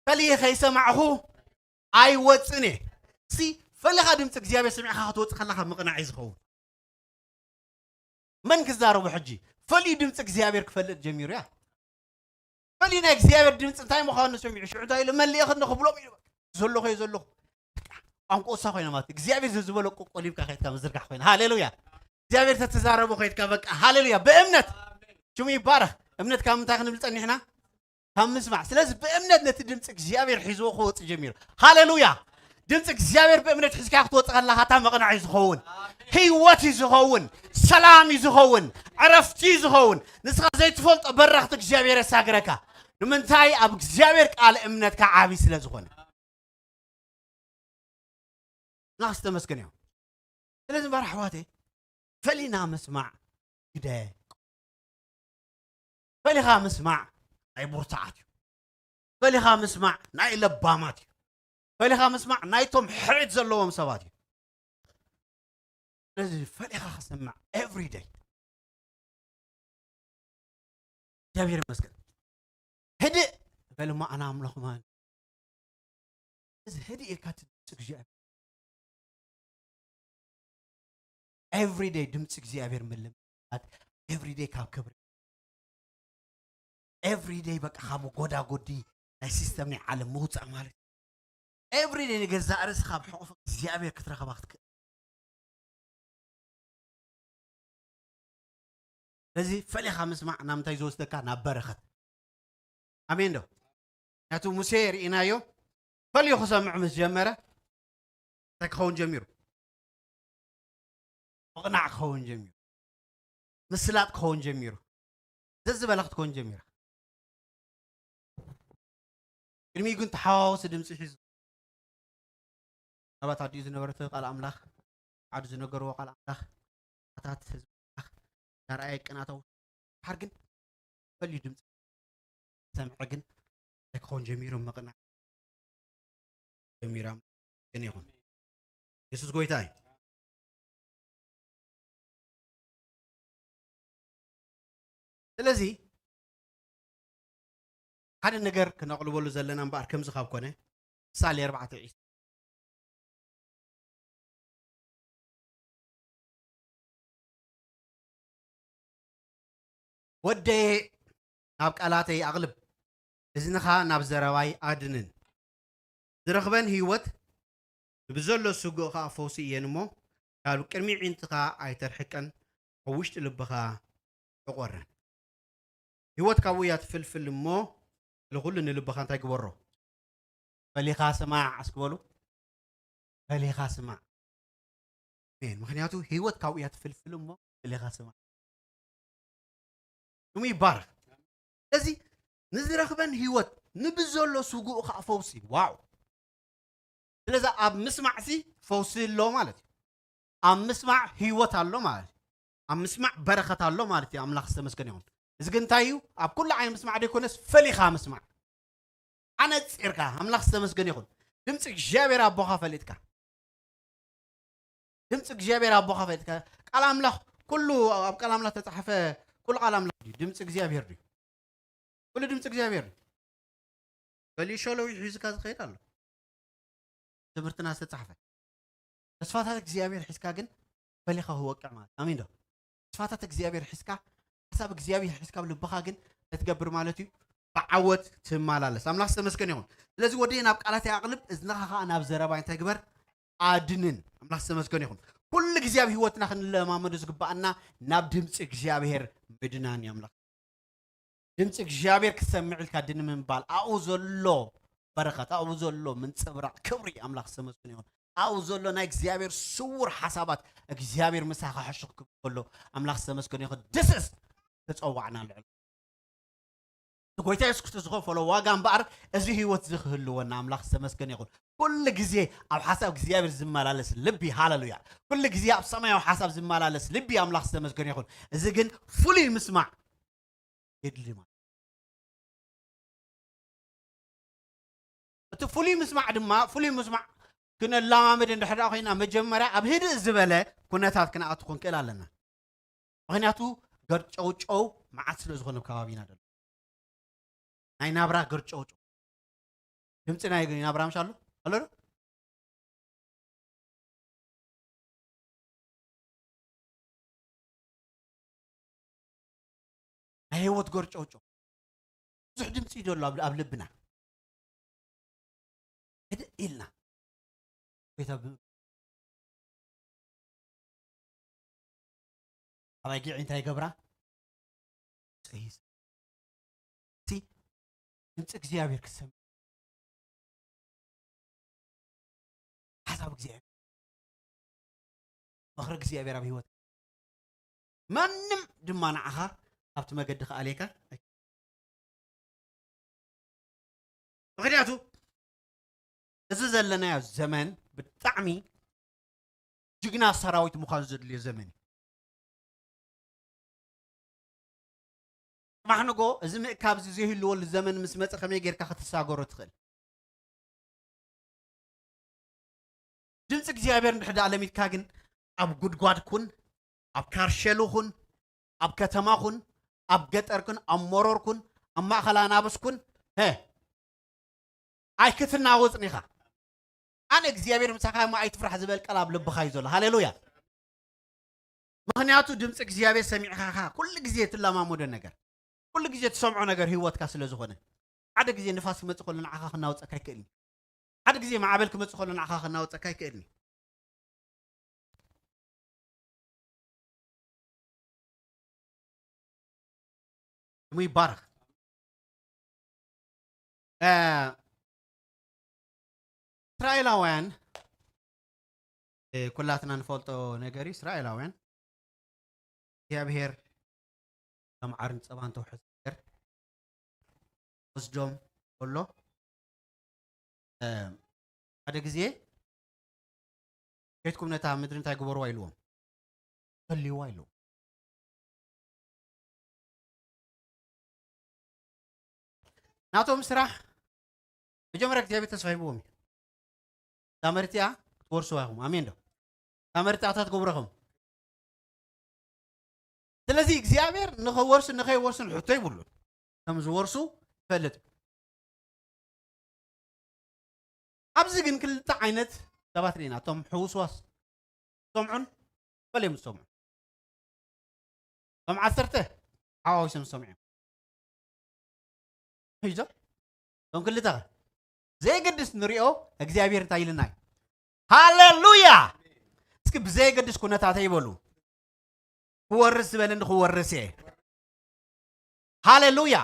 ፈሌ ከይሰማዕኹ ኣይወፅን እየ። እስኪ ፈሌኻ ድምፂ እግዚኣብሔር ሰሚዕኻ ክትወፅእ ከለኻ ምቕናዕ እዩ ዝኸውን። መን ክዛረቡ ሕጂ? ፈሊዩ ድምፂ እግዚኣብሔር ክፈልጥ ጀሚሩ እያ። ፈሊዩ ናይ እግዚኣብሔር ድምፂ እንታይ ምዃኑ ሰሚዑ፣ ሽዑ እንታይ ኢሉ? "መሊእኽኒ" ክብሎም ኢሉ። ዘለኹ እየ ዘለኹ። ቋንቋ እሳ ኮይና ማለት እግዚኣብሔር ዘዝበሎ ቆቆሊብካ ከይድካ ምዝርጋሕ ኮይና። ሃሌሉያ። እግዚኣብሔር ተተዛረቦ ከይድካ በቃ። ሃሌሉያ። ብእምነት ሽሙ ይባረኽ። እምነት ካብ ምንታይ ክንብል ጸኒሕና? ካብ ምስማዕ። ስለዚ ብእምነት ነቲ ድምፂ እግዚኣብሔር ሒዝዎ ክወፅእ ጀሚሩ። ሃሌሉያ! ድምፂ እግዚኣብሔር ብእምነት ሒዝካ ክትወፅእ ከለኻ እታ መቕናዒ ዝኸውን፣ ህይወት እዩ ዝኸውን፣ ሰላም እዩ ዝኸውን፣ ዕረፍቲ እዩ ዝኸውን። ንስኻ ዘይትፈልጦ በረኽቲ እግዚኣብሔር የሳግረካ። ንምንታይ? ኣብ እግዚኣብሔር ቃል እምነትካ ዓብዪ ስለ ዝኾነ። ናስ ተመስገን እዮም። ስለዚ እምበር ኣሕዋተይ ፈሊና ምስማዕ ግደ። ፈሊኻ ምስማዕ ናይ ብርቱዓት እዩ። ፈሊኻ ምስማዕ ናይ ለባማት እዩ። ፈሊኻ ምስማዕ ናይቶም ሕርየት ዘለዎም ሰባት እዩ። ስለዚ ፈሊኻ ክስማዕ every day። እግዚኣብሔር ይመስገን። ህድእ በል እሞ ኣነ ኣምላኽ ማን እዚ ህድእ ኢልካ እቲ ድምፂ እግዚኣብሔር every day ድምፂ እግዚኣብሔር ምልምማድ every day ካብ ክብሪ every day በቃ ካብ ጎዳጎዲ ናይ ሲስተም ናይ ዓለም ምውፃእ ማለት every day ንገዛእ ርእሲ ካብ ሕቑፍ እግዚኣብሔር ክትረኸባ ክትክእል። ስለዚ ፈሊኻ ምስማዕ ናብ ምንታይ ዝወስደካ? ናብ በረኸት። ኣሜን ዶ? ምክንያቱ ሙሴ ርኢናዮ ፈልዩ ክሰምዕ ምስ ጀመረ እንታይ ክኸውን ጀሚሩ? ምቕናዕ ክኸውን ጀሚሩ፣ ምስላጥ ክኸውን ጀሚሩ፣ ዘዝበላ ክትከውን ጀሚራ። ቅድሚኡ ግን ተሓዋወሲ ድምፂ ሒዙ ናባት ኣዲኡ ዝነበረ እቲ ቃል ኣምላኽ ዓዱ ዝነገርዎ ቃል ኣምላኽ ኣታት ህዝቢ ኣምላኽ ናርኣየ ቅናተው ሓር ግን ፈልዩ ድምፂ ሰምዐ ግን እንታይ ክኸውን ጀሚሩ? ምቕናዕ ጀሚሮም ግን ይኹን የሱስ ጎይታ እዩ። ስለዚ ሓደ ነገር ክነቕልበሉ ዘለና እምበኣር ከምዚ ካብ ኮነ ሳሌ ኣርባዕተ ዒስ ወደየ ናብ ቃላተይ ኣቕልብ፣ እዝንኻ ናብ ዘረባይ ኣድንን። ዝረኽበን ህይወት ብዘሎ ስጉእ ኸኣ ፈውሲ እየን እሞ፣ ካብ ቅድሚ ዒንትኻ ኣይተርሕቀን፣ ኣብ ውሽጢ ልብኻ ዕቖረን። ህይወት ካብኡ እያ ትፍልፍል እሞ፣ ልኹሉ ንልብኻ እንታይ ግበሮ? ፈሊኻ ስማዕ እስኪ በሉ። ፈሊኻ ስማዕ። ኣሜን። ምኽንያቱ ህይወት ካብኡ እያ ትፍልፍል እሞ ፈሊኻ ስማዕ። ስሙ ይባረኽ። ስለዚ ንዝረኽበን ህይወት ንብዘሎ ስጉኡ ከዓ ፈውሲ። ዋው! ስለዚ ኣብ ምስማዕሲ ፈውሲ ኣሎ ማለት እዩ። ኣብ ምስማዕ ህይወት ኣሎ ማለት እዩ። ኣብ ምስማዕ በረኸት ኣሎ ማለት እዩ። ኣምላኽ ዝተመስገነ ይኹን። እዚ ግን እንታይ እዩ? ኣብ ኩሉ ዓይነት ምስማዕ ደይኮነስ ፈሊኻ ምስማዕ። ኣነጺርካ ኣምላኽ ዝተመስገነ ይኹን። ድምፂ እግዚኣብሔር ኣቦኻ ፈሊጥካ ድምፂ እግዚኣብሔር ኣቦኻ ፈሊጥካ ቃል ኣምላኽ ኩሉ ኣብ ቃል ኣምላኽ ተፃሓፈ ኩሉ ቃል ኣምላኽ ድዩ ድምፂ እግዚኣብሔር ድዩ ኩሉ ድምፂ እግዚኣብሔር ድዩ ገሊኡ ሸለው ሒዝካ ዝኸይድ ኣሎ ትምህርትና ዝተፃሕፈ ተስፋታት እግዚኣብሔር ሒዝካ ግን ፈሊኻ ክወቅዕ ማለት ኣሜን ዶ ተስፋታት እግዚኣብሔር ሒዝካ ሓሳብ እግዚኣብሔር ሒዝካ ኣብ ልብኻ ግን ትገብር ማለት እዩ ብዓወት ትመላለስ ኣምላኽ ዝተመስገን ይኹን ስለዚ ወደየ ናብ ቃላት ኣቕልብ እዝንኻ ከዓ ናብ ዘረባ እንታይ ግበር ኣድንን ኣምላኽ ዝተመስገን ይኹን ኩሉ ግዜ ኣብ ህይወትና ክንለማመዶ ዝግባኣና ናብ ድምፂ እግዚኣብሔር ምድናን እዩ ኣምላኽ ድምፂ እግዚኣብሔር ክትሰምዕ ኢልካ ድን ምንባል ኣብኡ ዘሎ በረኸት ኣብኡ ዘሎ ምንፅብራቕ ክብሪ ኣምላኽ ዝተመስገን ይኹን ኣብኡ ዘሎ ናይ እግዚኣብሔር ስውር ሓሳባት እግዚኣብሔር ምሳኻ ሕሹኽ ክብል ከሎ ኣምላኽ ዝተመስገን ይኹን ድስስ ተፀዋዕና ልዕል ጎይታ የሱስ ክርስቶስ ዝኸፈሎ ዋጋ እምበኣር እዚ ህይወት እዚ ክህልወና ኣምላኽ ዝተመስገን ይኹን ኩሉ ግዜ ኣብ ሓሳብ እግዚኣብሔር ዝመላለስ ልቢ ሃለሉያ ኩሉ ግዜ ኣብ ሰማያዊ ሓሳብ ዝመላለስ ልቢ ኣምላኽ ዝተመስገን ይኹን እዚ ግን ፍሉይ ምስማዕ የድሊ ማለት እቲ ፍሉይ ምስማዕ ድማ ፍሉይ ምስማዕ ክነላማምድ እንድሕር ኮይና መጀመርያ ኣብ ህድእ ዝበለ ኩነታት ክንኣቱ ክንክእል ኣለና ምክንያቱ ገርጨውጨው መዓት ስለ ዝኾነ ከባቢና ዘሎ ናይ ናብራ ገርጨውጨው ድምፂ ናይ ናብራ ምሽ ኣሎ ኣሎ ናይ ህይወት ጎርጨውጨው ብዙሕ ድምፂ እዩ ዘሎ ኣብ ልብና ህድእ ኢልና ኣባጊዕ እንታይ ገብራ ፀይስ ድምፂ እግዚኣብሔር ክትሰምዕ፣ ሓሳብ እግዚኣብሔር፣ ምኽሪ እግዚኣብሔር ኣብ ህይወት፣ ማንም ድማ ንዓኻ ካብቲ መገዲ ክኣልየካ ኣይክእልን። ምኽንያቱ እዚ ዘለናዮ ዘመን ብጣዕሚ ጅግና ሰራዊት ምዃን ዘድልዮ ዘመን እዩ። ጽባሕ ንጎ እዚ ምእካብ እዚ ዘይህልወሉ ዘመን ምስ መጸ ከመይ ጌርካ ክትሳገሮ ትኽእል? ድምፂ እግዚኣብሔር እንድሕር ደኣ ለሚድካ ግን ኣብ ጉድጓድ ኩን፣ ኣብ ካርሸሉ ኩን፣ ኣብ ከተማ ኩን፣ ኣብ ገጠር ኩን፣ ኣብ መሮር ኩን፣ ኣብ ማእኸል ኣናብስ ኩን፣ ሀ፣ ኣይክትናወፅን ኢኻ። ኣነ እግዚኣብሔር ምሳኻ እሞ ኣይትፍራሕ ዝበል ቃል ኣብ ልብኻ እዩ ዘሎ። ሃሌሉያ። ምኽንያቱ ድምፂ እግዚኣብሔር ሰሚዕኻ ኢኻ ኩሉ ግዜ ትለማመዶ ነገር፣ ኩሉ ግዜ ትሰምዖ ነገር ህይወትካ ስለ ዝኾነ። ሓደ ግዜ ንፋስ ክመፅእ ከሎ ንዓኻ ክናወፀካ ኣይክእልን እዩ። ሓደ ግዜ ማዕበል ክመፅእ ከሎ ንዓኻ ክናወፀካ ኣይክእልን እዩ። ስሙ ይባረኽ። እስራኤላውያን ኩላትና ንፈልጦ ነገር እዩ። እስራኤላውያን እግዚኣብሔር ከም ዓርን ጸባን ተውሕዝ ነገር ወስዶም ከሎ ሓደ ግዜ ኬድኩም ነታ ምድሪ እንታይ ግበርዋ ኢልዎም፣ ከልይዋ ኢልዎም። ናቶም ስራሕ መጀመርያ እግዚኣብሔር ተስፋ ሂብዎም እዩ። እዛ መሬት እዚኣ ክትወርስዋ ኢኹም። ኣሜን ዶ? እዛ መሬት እዚኣ ትገብረኹም። ስለዚ እግዚኣብሔር ንኸወርሱ ንኸይወርሱን ሕቶ ይብሉን ከም ዝወርሱ ይፈልጥ። ኣብዚ ግን ክልተ ዓይነት ሰባት ርኢና፣ እቶም ሕውስዋስ ዝሰምዑን ፈለዮም ዝሰምዑ። እቶም ዓሰርተ ሓዋዊሶም ዝሰምዑ እዮም። ሒዞ እቶም ክልተ ዘይገድስ ንሪኦ እግዚኣብሔር እንታይ ኢልና እዩ? ሃሌሉያ። እስኪ ብዘይገድስ ኩነታተይ ይበሉ። ክወርስ ዝበለኒ ክወርስ እየ። ሃሌሉያ።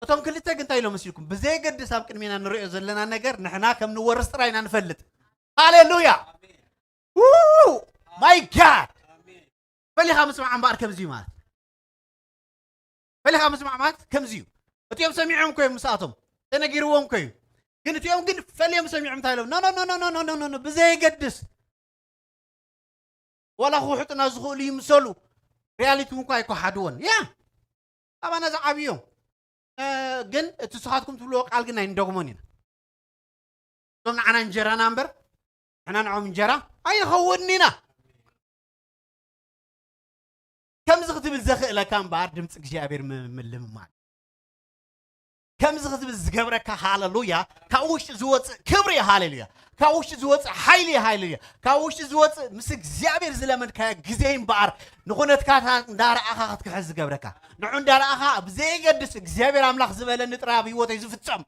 እቶም ክልተ ግን እንታይ ኢሎም መሲልኩም? ብዘይገድስ ኣብ ቅድሜና ንሪኦ ዘለና ነገር ንሕና ከም ንወርስ ጥራይ ኢና ንፈልጥ። ሃሌሉያ። ማይ ጋድ። ፈሊኻ ምስማዕ እምበኣር ከምዚ እዩ ማለት። ፈሊኻ ምስማዕ ማለት ከምዚ እዩ። እቲኦም ሰሚዖም እኮ እዮም ምስኣቶም ተነጊርዎም እኮ እዩ። ግን እቲኦም ግን ፈሊዮም ሰሚዖም እንታይ ኢሎም? ኖ ኖ ኖ ኖ ኖ ኖ ኖ ኖ፣ ብዘየገድስ ዋላ ክውሕጡና ዝኽእሉ ይምሰሉ፣ ሪያሊቲ እውን እኳ ኣይከሓድዎን። ያ ኣባና ዝዓብዮም። እ፣ ግን እቲ ስኻትኩም ትብልዎ ቃል ግን ኣይንደግሞን ኢና። እቶም ንዓና እንጀራና እምበር ንሕና ንዖም እንጀራ ኣይንኸውንን ኢና። ከምዚ ክትብል ዘኽእለካ እምበኣር ድምፂ እግዚኣብሔር ም-፣ ምልምማድ። ከምዚ ክትብል ዝገብረካ፣ ሃሌሉያ፣ ካብ ውሽጢ ዝወፅእ ክብሪ እዩ። ሃሌሉያ። ካብ ውሽጢ ዝወፅእ ሓይሊ እዩ። ሃሌሉያ። ካብ ውሽጢ ዝወፅእ ምስ እግዚኣብሔር ዝለመንካዮ ግዜ እምበኣር ንኹነትካ እንዳረኣኻ ክትክሕስ ዝገብረካ። ንዑ እንዳረኣኻ ብዘየገድስ እግዚኣብሔር ኣምላኽ ዝበለኒ ጥራይ ኣብ ህይወተይ ዝፍፀም።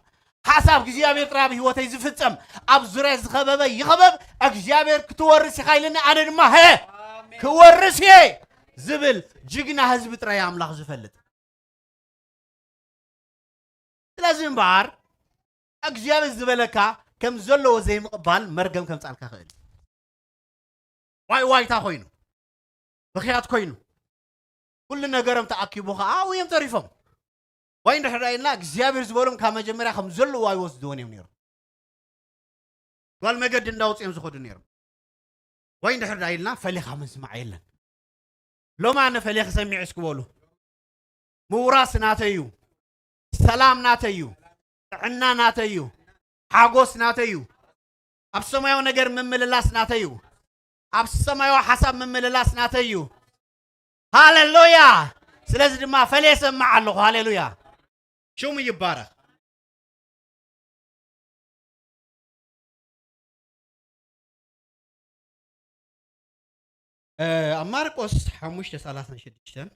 ሓሳብ እግዚኣብሔር ጥራይ ኣብ ህይወተይ ዝፍጸም፣ ኣብ ዙርያ ዝኸበበ ይኸበብ፣ እግዚኣብሔር ክትወርስ ኢኻ ኢልኒ፣ ኣነ ድማ፣ "ሀ፣ ክወርስ እየ" ዝብል ጅግና ህዝቢ ጥራይ ኣምላኽ ዝፈልጥ። ስለዚ እምበኣር እግዚኣብሔር ዝበለካ ከም ዘለዎ ዘይምቕባል መርገም ከምጻልካ ኽእል። ዋይ ዋይታ ኮይኑ፣ ብኽያት ኮይኑ፣ ኩሉ ነገሮም ተኣኪቡ ኸዓ ኣብኡ እዮም ተሪፎም። ዋይ እንድሕር ኢልና እግዚኣብሔር ዝበሎም ካብ መጀመርያ ከም ዘለዎ ኣይወስድዎን እዮም ነይሮም። ጓል መገዲ እንዳውፅኦም ዝኸዱ ነይሮም። ዋይ እንድሕር ኢልና ፈሊኻ ምስማዕ የለን። ሎሚ ኣነ ፈሊኽ ሰሚዕ እስኪ በሉ። ምውራስ ናተይ እዩ። ሰላም ናተይ እዩ። ጥዕና ናተይ እዩ። ሓጎስ ናተይ እዩ። ኣብ ሰማያዊ ነገር ምምልላስ ናተይ እዩ። ኣብ ሰማያዊ ሓሳብ ምምልላስ ናተይ እዩ። ሃሌሉያ። ስለዚ ድማ ፈለየ ሰማዕ ኣለኹ። ሃሌሉያ። ሽሙ ይባረኽ። እ፣ ኣብ ማርቆስ ሓሙሽተ ሰላሳን ሽዱሽተን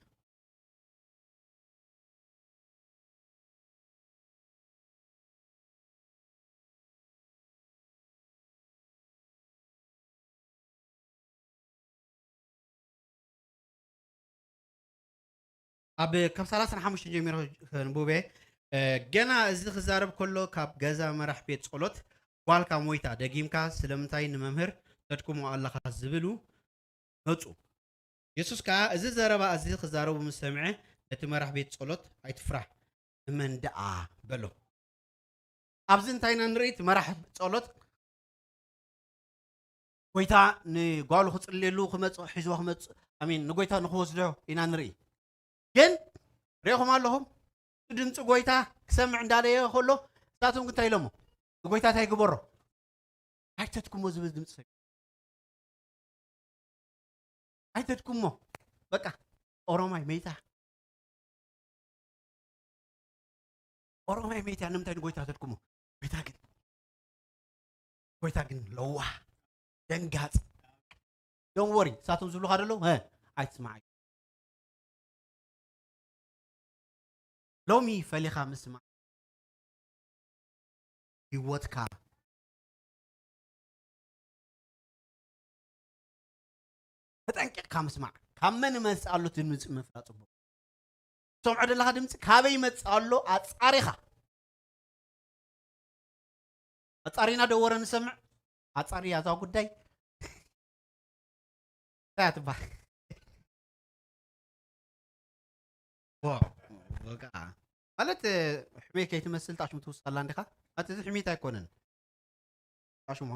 ኣብ ካብ ሰላሳን ሓሙሽተን ጀሚሮ ከንብበ። ገና እዚ ክዛረብ ከሎ ካብ ገዛ መራሕ ቤት ጸሎት ጓልካ ሞይታ፣ ደጊምካ ስለምንታይ ንመምህር ተድክሞ ኣለኻ ዝብሉ መጹ። የሱስ ከኣ እዚ ዘረባ እዚ ክዛረቡ ምስ ሰምዐ ነቲ መራሕ ቤት ጸሎት ኣይትፍራህ፣ እመን ደኣ በሎ። ኣብዚ እንታይ ኢና ንርኢ? እቲ መራሕ ጸሎት ጎይታ ንጓሉ ክጽልየሉ ክመጽእ ሒዝዎ ክመጽእ ኣሜን ንጎይታ ንክወስዶ ኢና ንርኢ። ግን ሪኢኹም ኣለኹም ድምፂ ጎይታ ክሰምዕ እንዳለየ ከሎ እሳቶም እንታይ ኢሎሞ ንጎይታ እንታይ ግበሮ ኣይተድክሞ ዝብል ድምፂ ሰሚዑ። ኣይተድክሞ በቃ ኦሮማይ መይታ ኦሮማይ መይታ ንምንታይ ንጎይታ ተድክሞ? ጎይታ ግን ጎይታ ግን ለዋህ ደንጋፅ don't worry እሳቶም ዝብሉካ ደለዉ ኣይትስማዓይ። ሎሚ ፈሊኻ ምስማዕ ህይወትካ ተጠንቂቕካ ምስማዕ ካብ መን ይመጽእ ኣሎ እቲ ድምፂ ምፍላጥ ፅቡቅ ትሰምዖ ዘለኻ ድምፂ ካበይ ይመጽእ ኣሎ ኣፃሪኻ ኣፃሪና ዶ ወረ ንሰምዕ ኣፃሪ ያዛ ጉዳይ እንታይ ትባል ማለት ሕሜት ከይትመስል ጣሽሙ ትውስኸላ እንዲኻ ማለት እዚ ሕሜት ኣይኮነን ጣሽሙ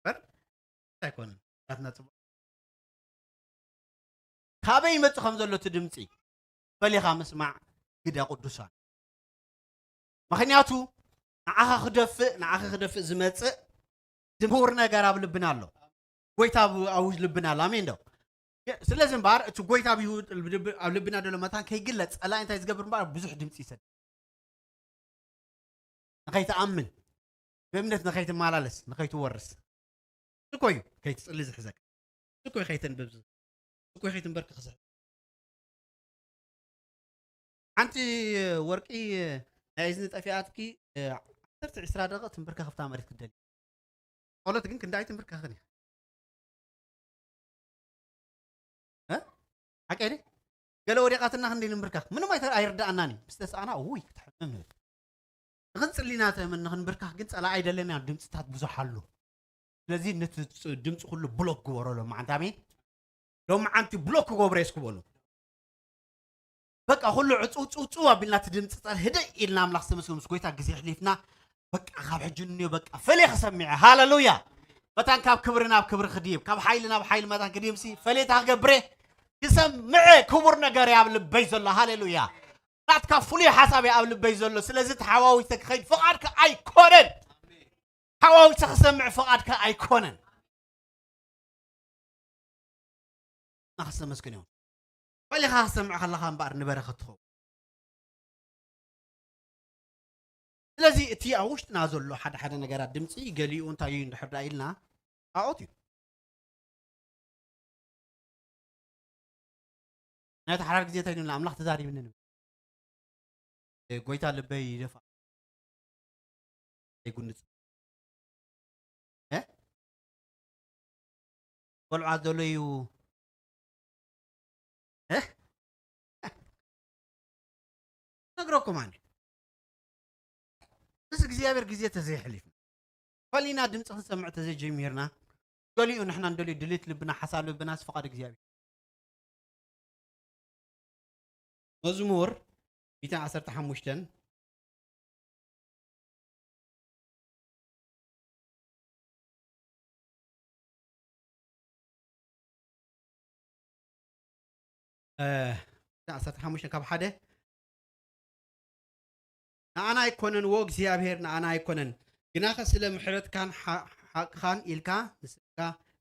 በር ኣይኮነን ናትና ፅቡቅ ካበይ ይመፅእ ከም ዘሎ እቲ ድምፂ ፈሊኻ ምስማዕ ግደ ቅዱሳን ምክንያቱ ንዓኻ ክደፍእ ንዓኻ ክደፍእ ዝመፅእ ድምር ነገር ኣብ ልብና ኣሎ ጎይታ ኣብ ልብና ኣሎ ኣሜን ዶ ስለዚ እምበኣር እቲ ጎይታ ኣብ ልብና ዘሎ መታን ከይግለፅ ፀላኢ እንታይ ዝገብር እምበኣር ብዙሕ ድምፂ ይሰድ ንኸይትኣምን ብእምነት ንኸይትመላለስ ንኸይትወርስ እኮ እዩ ከይትፅሊ ዝሕዘካ እኮ እዩ ከይተንብብ እኮ እዩ ከይትንበርክ ክስሕብ ሓንቲ ወርቂ ናይ እዝኒ ጠፊኣትኪ ዓሰርተ ዕስራ ደቂቕ ትንብርከ ክፍታ መሬት ክደሊ ጸሎት ግን ክንዳይ ትንብርከኽን ኢኻ ሓቀይ ገለ ወዲቓትና ክንደይ ንምብርካኽ ምንም ኣይርዳኣናን እዩ ምስ ተስኣና ውይ ክትሕምም ንብል ንኽንፅሊና ተምን ንኽንብርካኽ ግን ፀላእ ኣይደለና ድምፅታት ብዙሕ ኣሎ ስለዚ ነቲ ድምፂ ኩሉ ብሎክ ግበሮ ሎማዓንቲ ኣሜን ሎማዓንቲ ብሎክ ክገብሮ የስክበሉ በቃ ኩሉ ዕፅው ፅው ፅው ኣቢልና እቲ ድምፂ ፀር ህደይ ኢልና ኣምላኽ ዝተመስገን ምስ ጎይታ ግዜ ኣሕሊፍና በቃ ካብ ሕጂ ንዮ በቃ ፈለየ ክሰሚዐ ሃለሉያ መታን ካብ ክብሪ ናብ ክብሪ ክድይብ ካብ ሓይሊ ናብ ሓይሊ መታን ክድይብ ሲ ፈለየታ ክገብረ ክሰምዐ ክቡር ነገር ኣብ ልበይ ዘሎ ሃሌሉያ ናትካ ፍሉይ ሓሳብ ኣብ ልበይ ዘሎ ስለዚ ተሓዋዊሰ ክኸይድ ፍቓድካ ኣይኮነን ሓዋዊሰ ክሰምዕ ፍቓድካ ኣይኮነን ናክሰመስግን እዮም ፈሊኻ ክሰምዕ ከለኻ እምበኣር ንበረኸት ትኸውን ስለዚ እቲ ኣብ ውሽጥና ዘሎ ሓደ ሓደ ነገራት ድምፂ ገሊኡ እንታይ እዩ እንድሕር ዳ ኢልና ኣኦት እዩ ናይቲ ሓራር ግዜ እንታይ ንብላ ኣምላኽ ተዛሪብኒ ንብል ጎይታ ልበይ ይደፋ ኣይጉንፅ ቆልዓ ዘሎ እዩ ነግረኩም ኣነ ምስ እግዚኣብሔር ግዜ ተዘይሕሊፍና ፈሊና ድምፂ ክንሰምዕ ተዘይጀሚርና ገሊኡ ንሕና እንደልዩ ድሌት ልብና ሓሳብ ልብናስ ፍቓድ እግዚኣብሔር መዝሙር ሚእትን ዓሰርተ ሓሙሽተን ዓሰርተ ሓሙሽተ ካብ ሓደ ንኣና ኣይኮነን ዎ እግዚኣብሔር ንኣና ኣይኮነን ግናኸ ስለ ምሕረትካን ሓቅኻን ኢልካ ንስኻ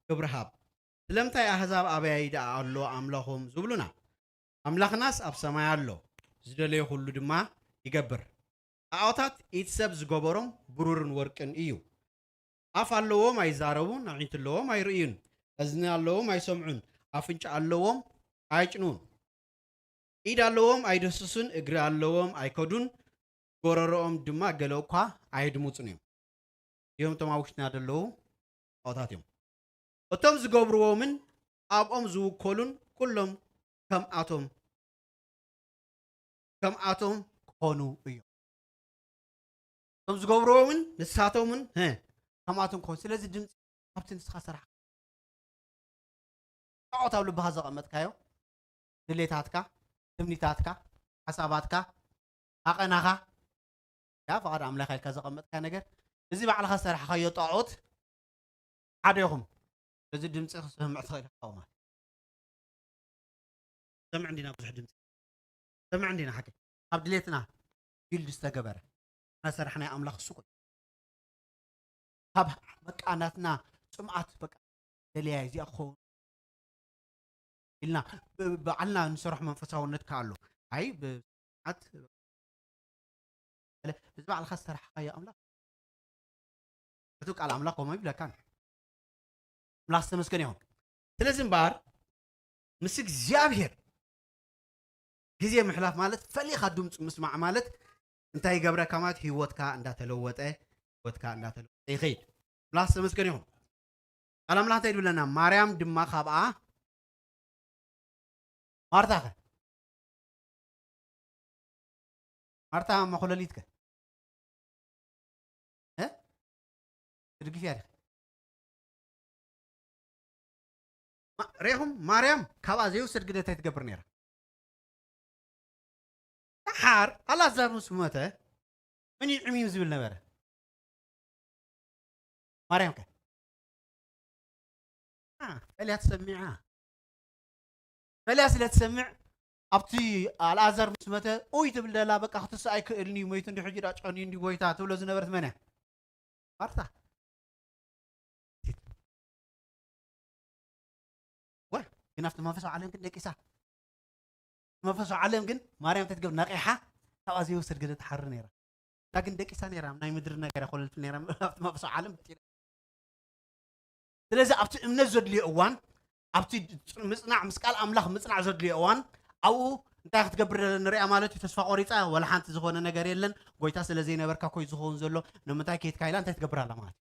ክብሪ ሃብ ስለምንታይ ኣህዛብ ኣበያይ ደኣ ኣሎ ኣምላኾም ዝብሉና ኣምላኽናስ ኣብ ሰማይ ኣሎ ዝደለዮ ኩሉ ድማ ይገብር ጣዖታት ኢድ ሰብ ዝገበሮም ብሩርን ወርቅን እዩ ኣፍ ኣለዎም ኣይዛረቡን ኣዒንቲ ኣለዎም ኣይርእዩን እዝኒ ኣለዎም ኣይሰምዑን ኣፍንጫ ኣለዎም ኣይጭኑን ኢድ ኣለዎም ኣይደስሱን እግሪ ኣለዎም ኣይከዱን ጎረሮኦም ድማ ገለ እኳ ኣየድምፁን እዮም እዮም እቶም ኣብ ውሽጥና ዘለዉ ጣዖታት እዮም እቶም ዝገብርዎምን ኣብኦም ዝውከሉን ኩሎም ከምኣቶም ከምኣቶም ክኾኑ እዮም። እቶም ዝገብርዎ እውን ንሳቶም እውን፣ እ፣ ከምኣቶም ክኾኑ። ስለዚ ድምፂ ካብቲ ንስኻ ሰራሕ ጣዖት ኣብ ልብኻ ዘቐመጥካዮ፣ ድሌታትካ፣ ትምኒታትካ፣ ሓሳባትካ፣ ኣቐናኻ፣ ያ ፍቓድ ኣምላኽ ኢልካ ዘቐመጥካ ነገር፣ እዚ ባዕልኻ ዝሰራሕኻዮ ጣዖት ሓደ ኢኹም። እዚ ድምፂ ክሰምዕ ትኽእል ኢኻ ማለት። ሰምዕ እንዲና ብዙሕ ድምፂ። ሰምዕ እንዲና ሓቂ። ካብ ድሌትና ቢልድ ዝተገበረ፣ እናሰራሕናዮ ኣምላኽ እሱ ኮይኑ። ካብ በቃ ናትና ጽምኣት በቃ ደልያ እዚኣ ክኸውን ኢልና ብ-፣ ባዕልና ንሰርሖ መንፈሳውነት ከኣ ኣሎ። ኣይ፣ ብጽምኣት፣ እዚ ባዕልኻ ዝሰራሕኻዮ ኣምላኽ፣ እቲ ቃል ኣምላኽ ከምኡ ይብለካ። ኣምላኽ ዝተመስገነ ይኹን። ስለዚ እምበኣር ምስ እግዚኣብሔር ግዜ ምሕላፍ ማለት፣ ፈሊኻ ድምፁ ምስማዕ ማለት እንታይ ይገብረካ ማለት፣ ህይወትካ እንዳተለወጠ፣ ህይወትካ እንዳተለወጠ ይኸይድ። ኣምላኽ ዝተመስገነ ይኹን። ቃል ኣምላኽ እንታይ ይብለና? ማርያም ድማ ካብኣ፣ ማርታ ኸ? ማርታ መኹለሊት ከ? እ? ትድግፍያ ዲኺ? ማ-፣ ርኢኹም? ማርያም ካብኣ ዘይውሰድ ግደ እንታይ ትገብር ነይራ? ደሓር ኣልኣዛር ምስ ሞተ፣ መን እዩ ዕሚም ዝብል ነበረ? ማርያም ከ? አ፣ ፈሊያ ትሰምዓ። ፈሊያ ስለ ትሰምዕ፣ ኣብቲ ኣልኣዛር ምስ መተ፣ ኡይ ትብል ደላ፣ በቃ ክትስእ ኣይክእልን እዩ፣ ሞይቱ እንዲ ሕጂ ዳ ጨንዩ እንዲ ጎይታ ትብሎ ዝነበረት መን እያ? ማርታ። ወ፣ ግን ኣብቲ መንፈሳዊ ዓለም ግን ደቂሳ። መንፈሳዊ ዓለም ግን ማርያም እንታይ ትገብር? ነቒሓ፣ ካብኣ ዘይወሰድ ገለ ትሓሪ ነይራ። እታ ግን ደቂሳ ነይራ፣ ናይ ምድሪ ነገር ኣይኮነትን ነይራ፣ ኣብቲ መንፈሳዊ ዓለም በጢላ። ስለዚ ኣብቲ እምነት ዘድልዮ እዋን፣ ኣብቲ ምጽናዕ፣ ምስ ቃል ኣምላኽ ምጽናዕ ዘድልዮ እዋን፣ ኣብኡ እንታይ ክትገብር ንሪኣ ማለት እዩ? ተስፋ ቆሪጻ፣ ወላ ሓንቲ ዝኾነ ነገር የለን፣ ጎይታ ስለ ዘይነበርካ ኮይ ዝኸውን ዘሎ፣ ንምንታይ ከይድካ ኢላ እንታይ ትገብር ኣላ ማለት እዩ?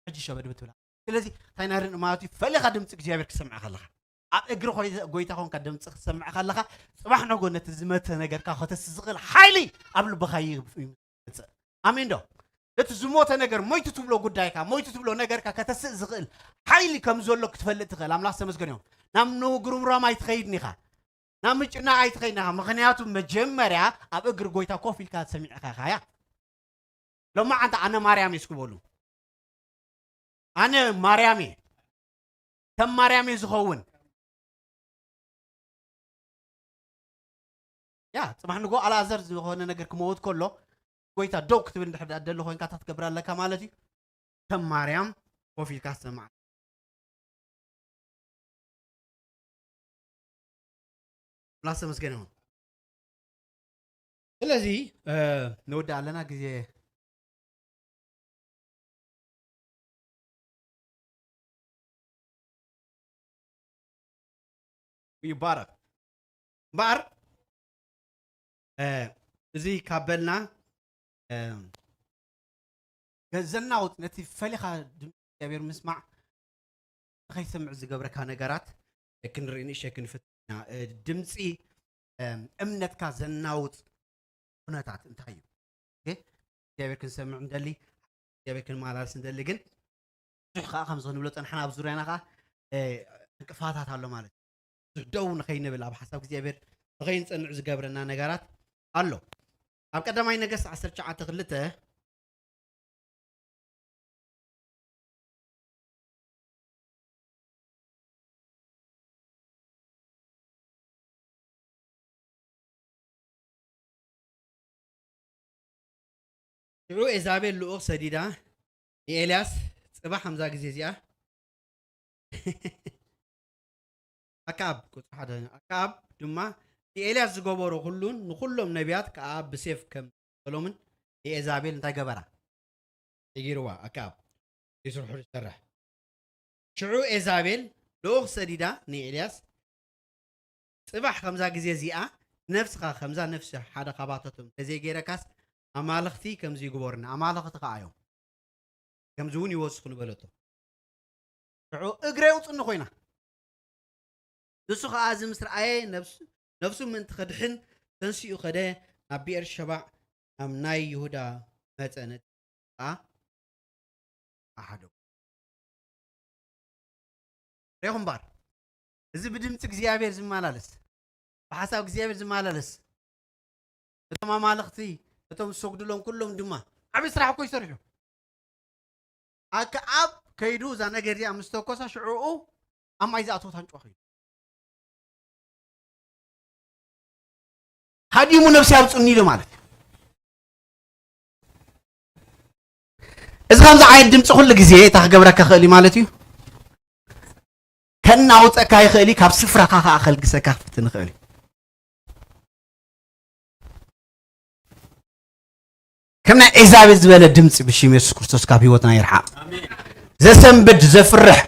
ሕጂ ሸበድ ብትብላ። ስለዚ እንታይ ናርእ ማለት እዩ? ፈሊኻ ድምፂ እግዚኣብሔር ክሰምዕ ከለኻ፣ ኣብ እግሪ ኾይ-፣ ጎይታ ኾንካ ድምፂ ክትሰምዕ ከለኻ፣ ጽባሕ ነጎ ነቲ ዝመተ ነገርካ ከተስእ ዝኽእል ሓይሊ ኣብ ልብኻ ይመጽእ። ኣሜን ዶ? እቲ ዝሞተ ነገር፣ ሞይቱ ትብሎ ጉዳይካ፣ ሞይቱ ትብሎ ነገርካ ከተስእ ዝኽእል ሓይሊ ከም ዘሎ ክትፈልጥ ትኽእል። ኣምላኽ ተመስገን ይኹን። ናብ ምጉርምራም ኣይትኸይድን ኢኻ። ናብ ምጭናቕ ኣይትኸይድን ኢኻ። ምኽንያቱ መጀመርያ ኣብ እግሪ ጎይታ ኮፍ ኢልካ ሰሚዕካ ኢኻ እያ። ሎማዓንቲ ኣነ ማርያም እየ እስኪ በሉ። ኣነ ማርያም እየ። ከም ማርያም እየ ዝኸውን። ያ፣ ጽባሕ ንግሆ ኣልኣዛር ዝኾነ ነገር ክመውት ከሎ፣ ጎይታ ደው ክትብል እንድሕር ደኣ ደሊ ኮይንካ፣ እንታይ ክትገብር ኣለካ ማለት እዩ? ከም ማርያም ኮፍ ኢልካ ትሰምዓ። ኣምላኽ ዝተመስገነ ይኹን። ስለዚ፣ እ፣ ንወድእ ኣለና፣ ግዜ ይባረክ። እምበኣር፣ እ፣ እዚ ካብ በልና፣ እ፣ ገ-፣ ዘናውጽ፣ ነቲ ፈሊኻ ድምፂ እግዚኣብሔር ምስማዕ ንኸይሰምዕ ዝገብረካ ነገራት ክንርኢ ንእሽተይ ክንፍትን ኢና። እ፣ ድምፂ፣ እ፣ እምነትካ ዘናውጽ ኩነታት እንታይ እዩ? ኦኬ? እግዚኣብሔር ክንሰምዕ እንደሊ፣ እግዚኣብሔር ክንመላለስ እንደሊ፣ ግን ብዙሕ ከዓ ከምዚ ክንብሎ ጸናሕና፣ ኣብ ዙርያና ከዓ፣ እ፣ ዕንቅፋታት ኣሎ ማለት እዩ። ብዙሕ ደው ንኸይንብል፣ ኣብ ሓሳብ እግዚኣብሔር ንኸይንጸንዕ ዝገብረና ነገራት ኣሎ። ኣብ ቀዳማይ ነገስት ዓሰርተ ትሽዓተ ክልተ፣ ሽዑ ኤዛቤል ልኡኽ ሰዲዳ ንኤልያስ፣ ጽባሕ ከምዛ ግዜ እዚኣ ኣክኣብ፣ ቁጽሪ ሓደ፣ ኣክኣብ ድማ ንኤልያስ ዝገበሮ ኩሉን ንኹሎም ነቢያት ከኣ ብሴፍ ከም ሰሎምን ንኤዛቤል እንታይ ገበራ? ነጊርዋ። ኣክኣብ ዘይስርሑ ዝሰርሕ። ሽዑ ኤዛቤል ልኡኽ ሰዲዳ ንኤልያስ፣ ጽባሕ ከምዛ ግዜ እዚኣ ነፍስኻ ከምዛ ነፍሲ ሓደ ካባታቶም ተዘይገይረካስ፣ ኣማልኽቲ ከምዚ ይግበሩና፣ ኣማልኽቲ ከኣ እዮም። ከምዚ እውን ይወስኹ ንበለቶ። ሽዑ እግረይ ኣውጽኒ ኮይና። ንሱ ኸኣ እዚ ምስ ረኣየ ነብሱ፣ ነብሱ ምእንቲ ከድሕን ተንሲኡ ኸደ፣ ናብ ብኤርሸባዕ ናብ ናይ ይሁዳ መጸ፣ ነቲ ኸኣ ኣሓደጎ። ርኢኹም እምበኣር፣ እዚ ብድምፂ እግዚኣብሔር ዝመላለስ፣ ብሓሳብ እግዚኣብሔር ዝመላለስ፣ እቶም ኣማልኽቲ፣ እቶም ዝሰግዱሎም ኩሎም ድማ ዓብዪ ስራሕ እኮ ይሰርሑ። ኣከኣብ ከይዱ እዛ ነገር እዚኣ ምስ ተኮሳ ሽዑኡ ኣብ ማይ ዝኣተወት ኣንጭዋ ከይዱ። ሃዲሙ ነብሲ ኣውፅኒ ኢሉ ማለት እዩ። እዚ ከምዚ ዓይነት ድምፂ ኩሉ ግዜ እንታይ ክገብረካ ክእል እዩ ማለት እዩ? ከናውፀካ ይኽእል እዩ፣ ካብ ስፍራኻ ከዓ ከልግሰካ ክፍትን ይኽእል እዩ። ከም ናይ ኤዛቤል ዝበለ ድምፂ ብሽም የሱስ ክርስቶስ ካብ ህይወትና ይርሓቕ። ዘሰንብድ፣ ዘፍርሕ፣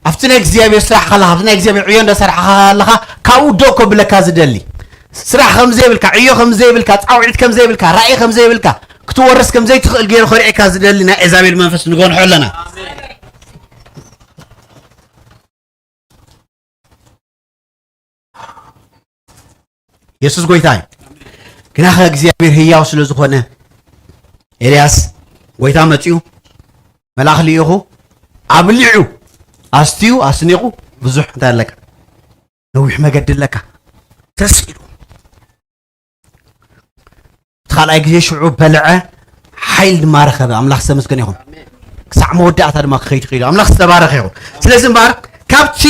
ኣብቲ ናይ እግዚኣብሔር ስራሕ ከለኻ፣ ኣብቲ ናይ እግዚኣብሔር ዕዮ እንዳሰርሓኻ ኣለኻ፣ ካብኡ ደው ከብለካ ዝደሊ፣ ስራሕ ከም ዘይብልካ፣ ዕዮ ከም ዘይብልካ፣ ፃውዒት ከም ዘይብልካ፣ ራእይ ከም ዘይብልካ፣ ክትወርስ ከም ዘይትኽእል ገይሩ ከርእየካ ዝደሊ ናይ ኤዛቤል መንፈስ ንገንሖ ኣለና። የሱስ ጎይታ እዩ። ግናኸ እግዚኣብሔር ህያው ስለ ዝኾነ፣ ኤልያስ፣ ጎይታ መጺኡ፣ መልኣኽ ልኢኹ፣ ኣብሊዑ፣ ኣስትዩ፣ ኣስኒቑ፣ ብዙሕ እንታይ ኣለካ? ነዊሕ መገዲ ኣለካ። ተስኢሉ። እቲ ካልኣይ ግዜ ሽዑ በልዐ፣ ሓይል ድማ ረኸበ። ኣምላኽ ዝተመስገነ ይኹን። ክሳዕ መወዳእታ ድማ ክኸይድ ክኢሉ። ኣምላኽ ዝተባረኸ ይኹን። ስለዚ እምበኣር ካብቲ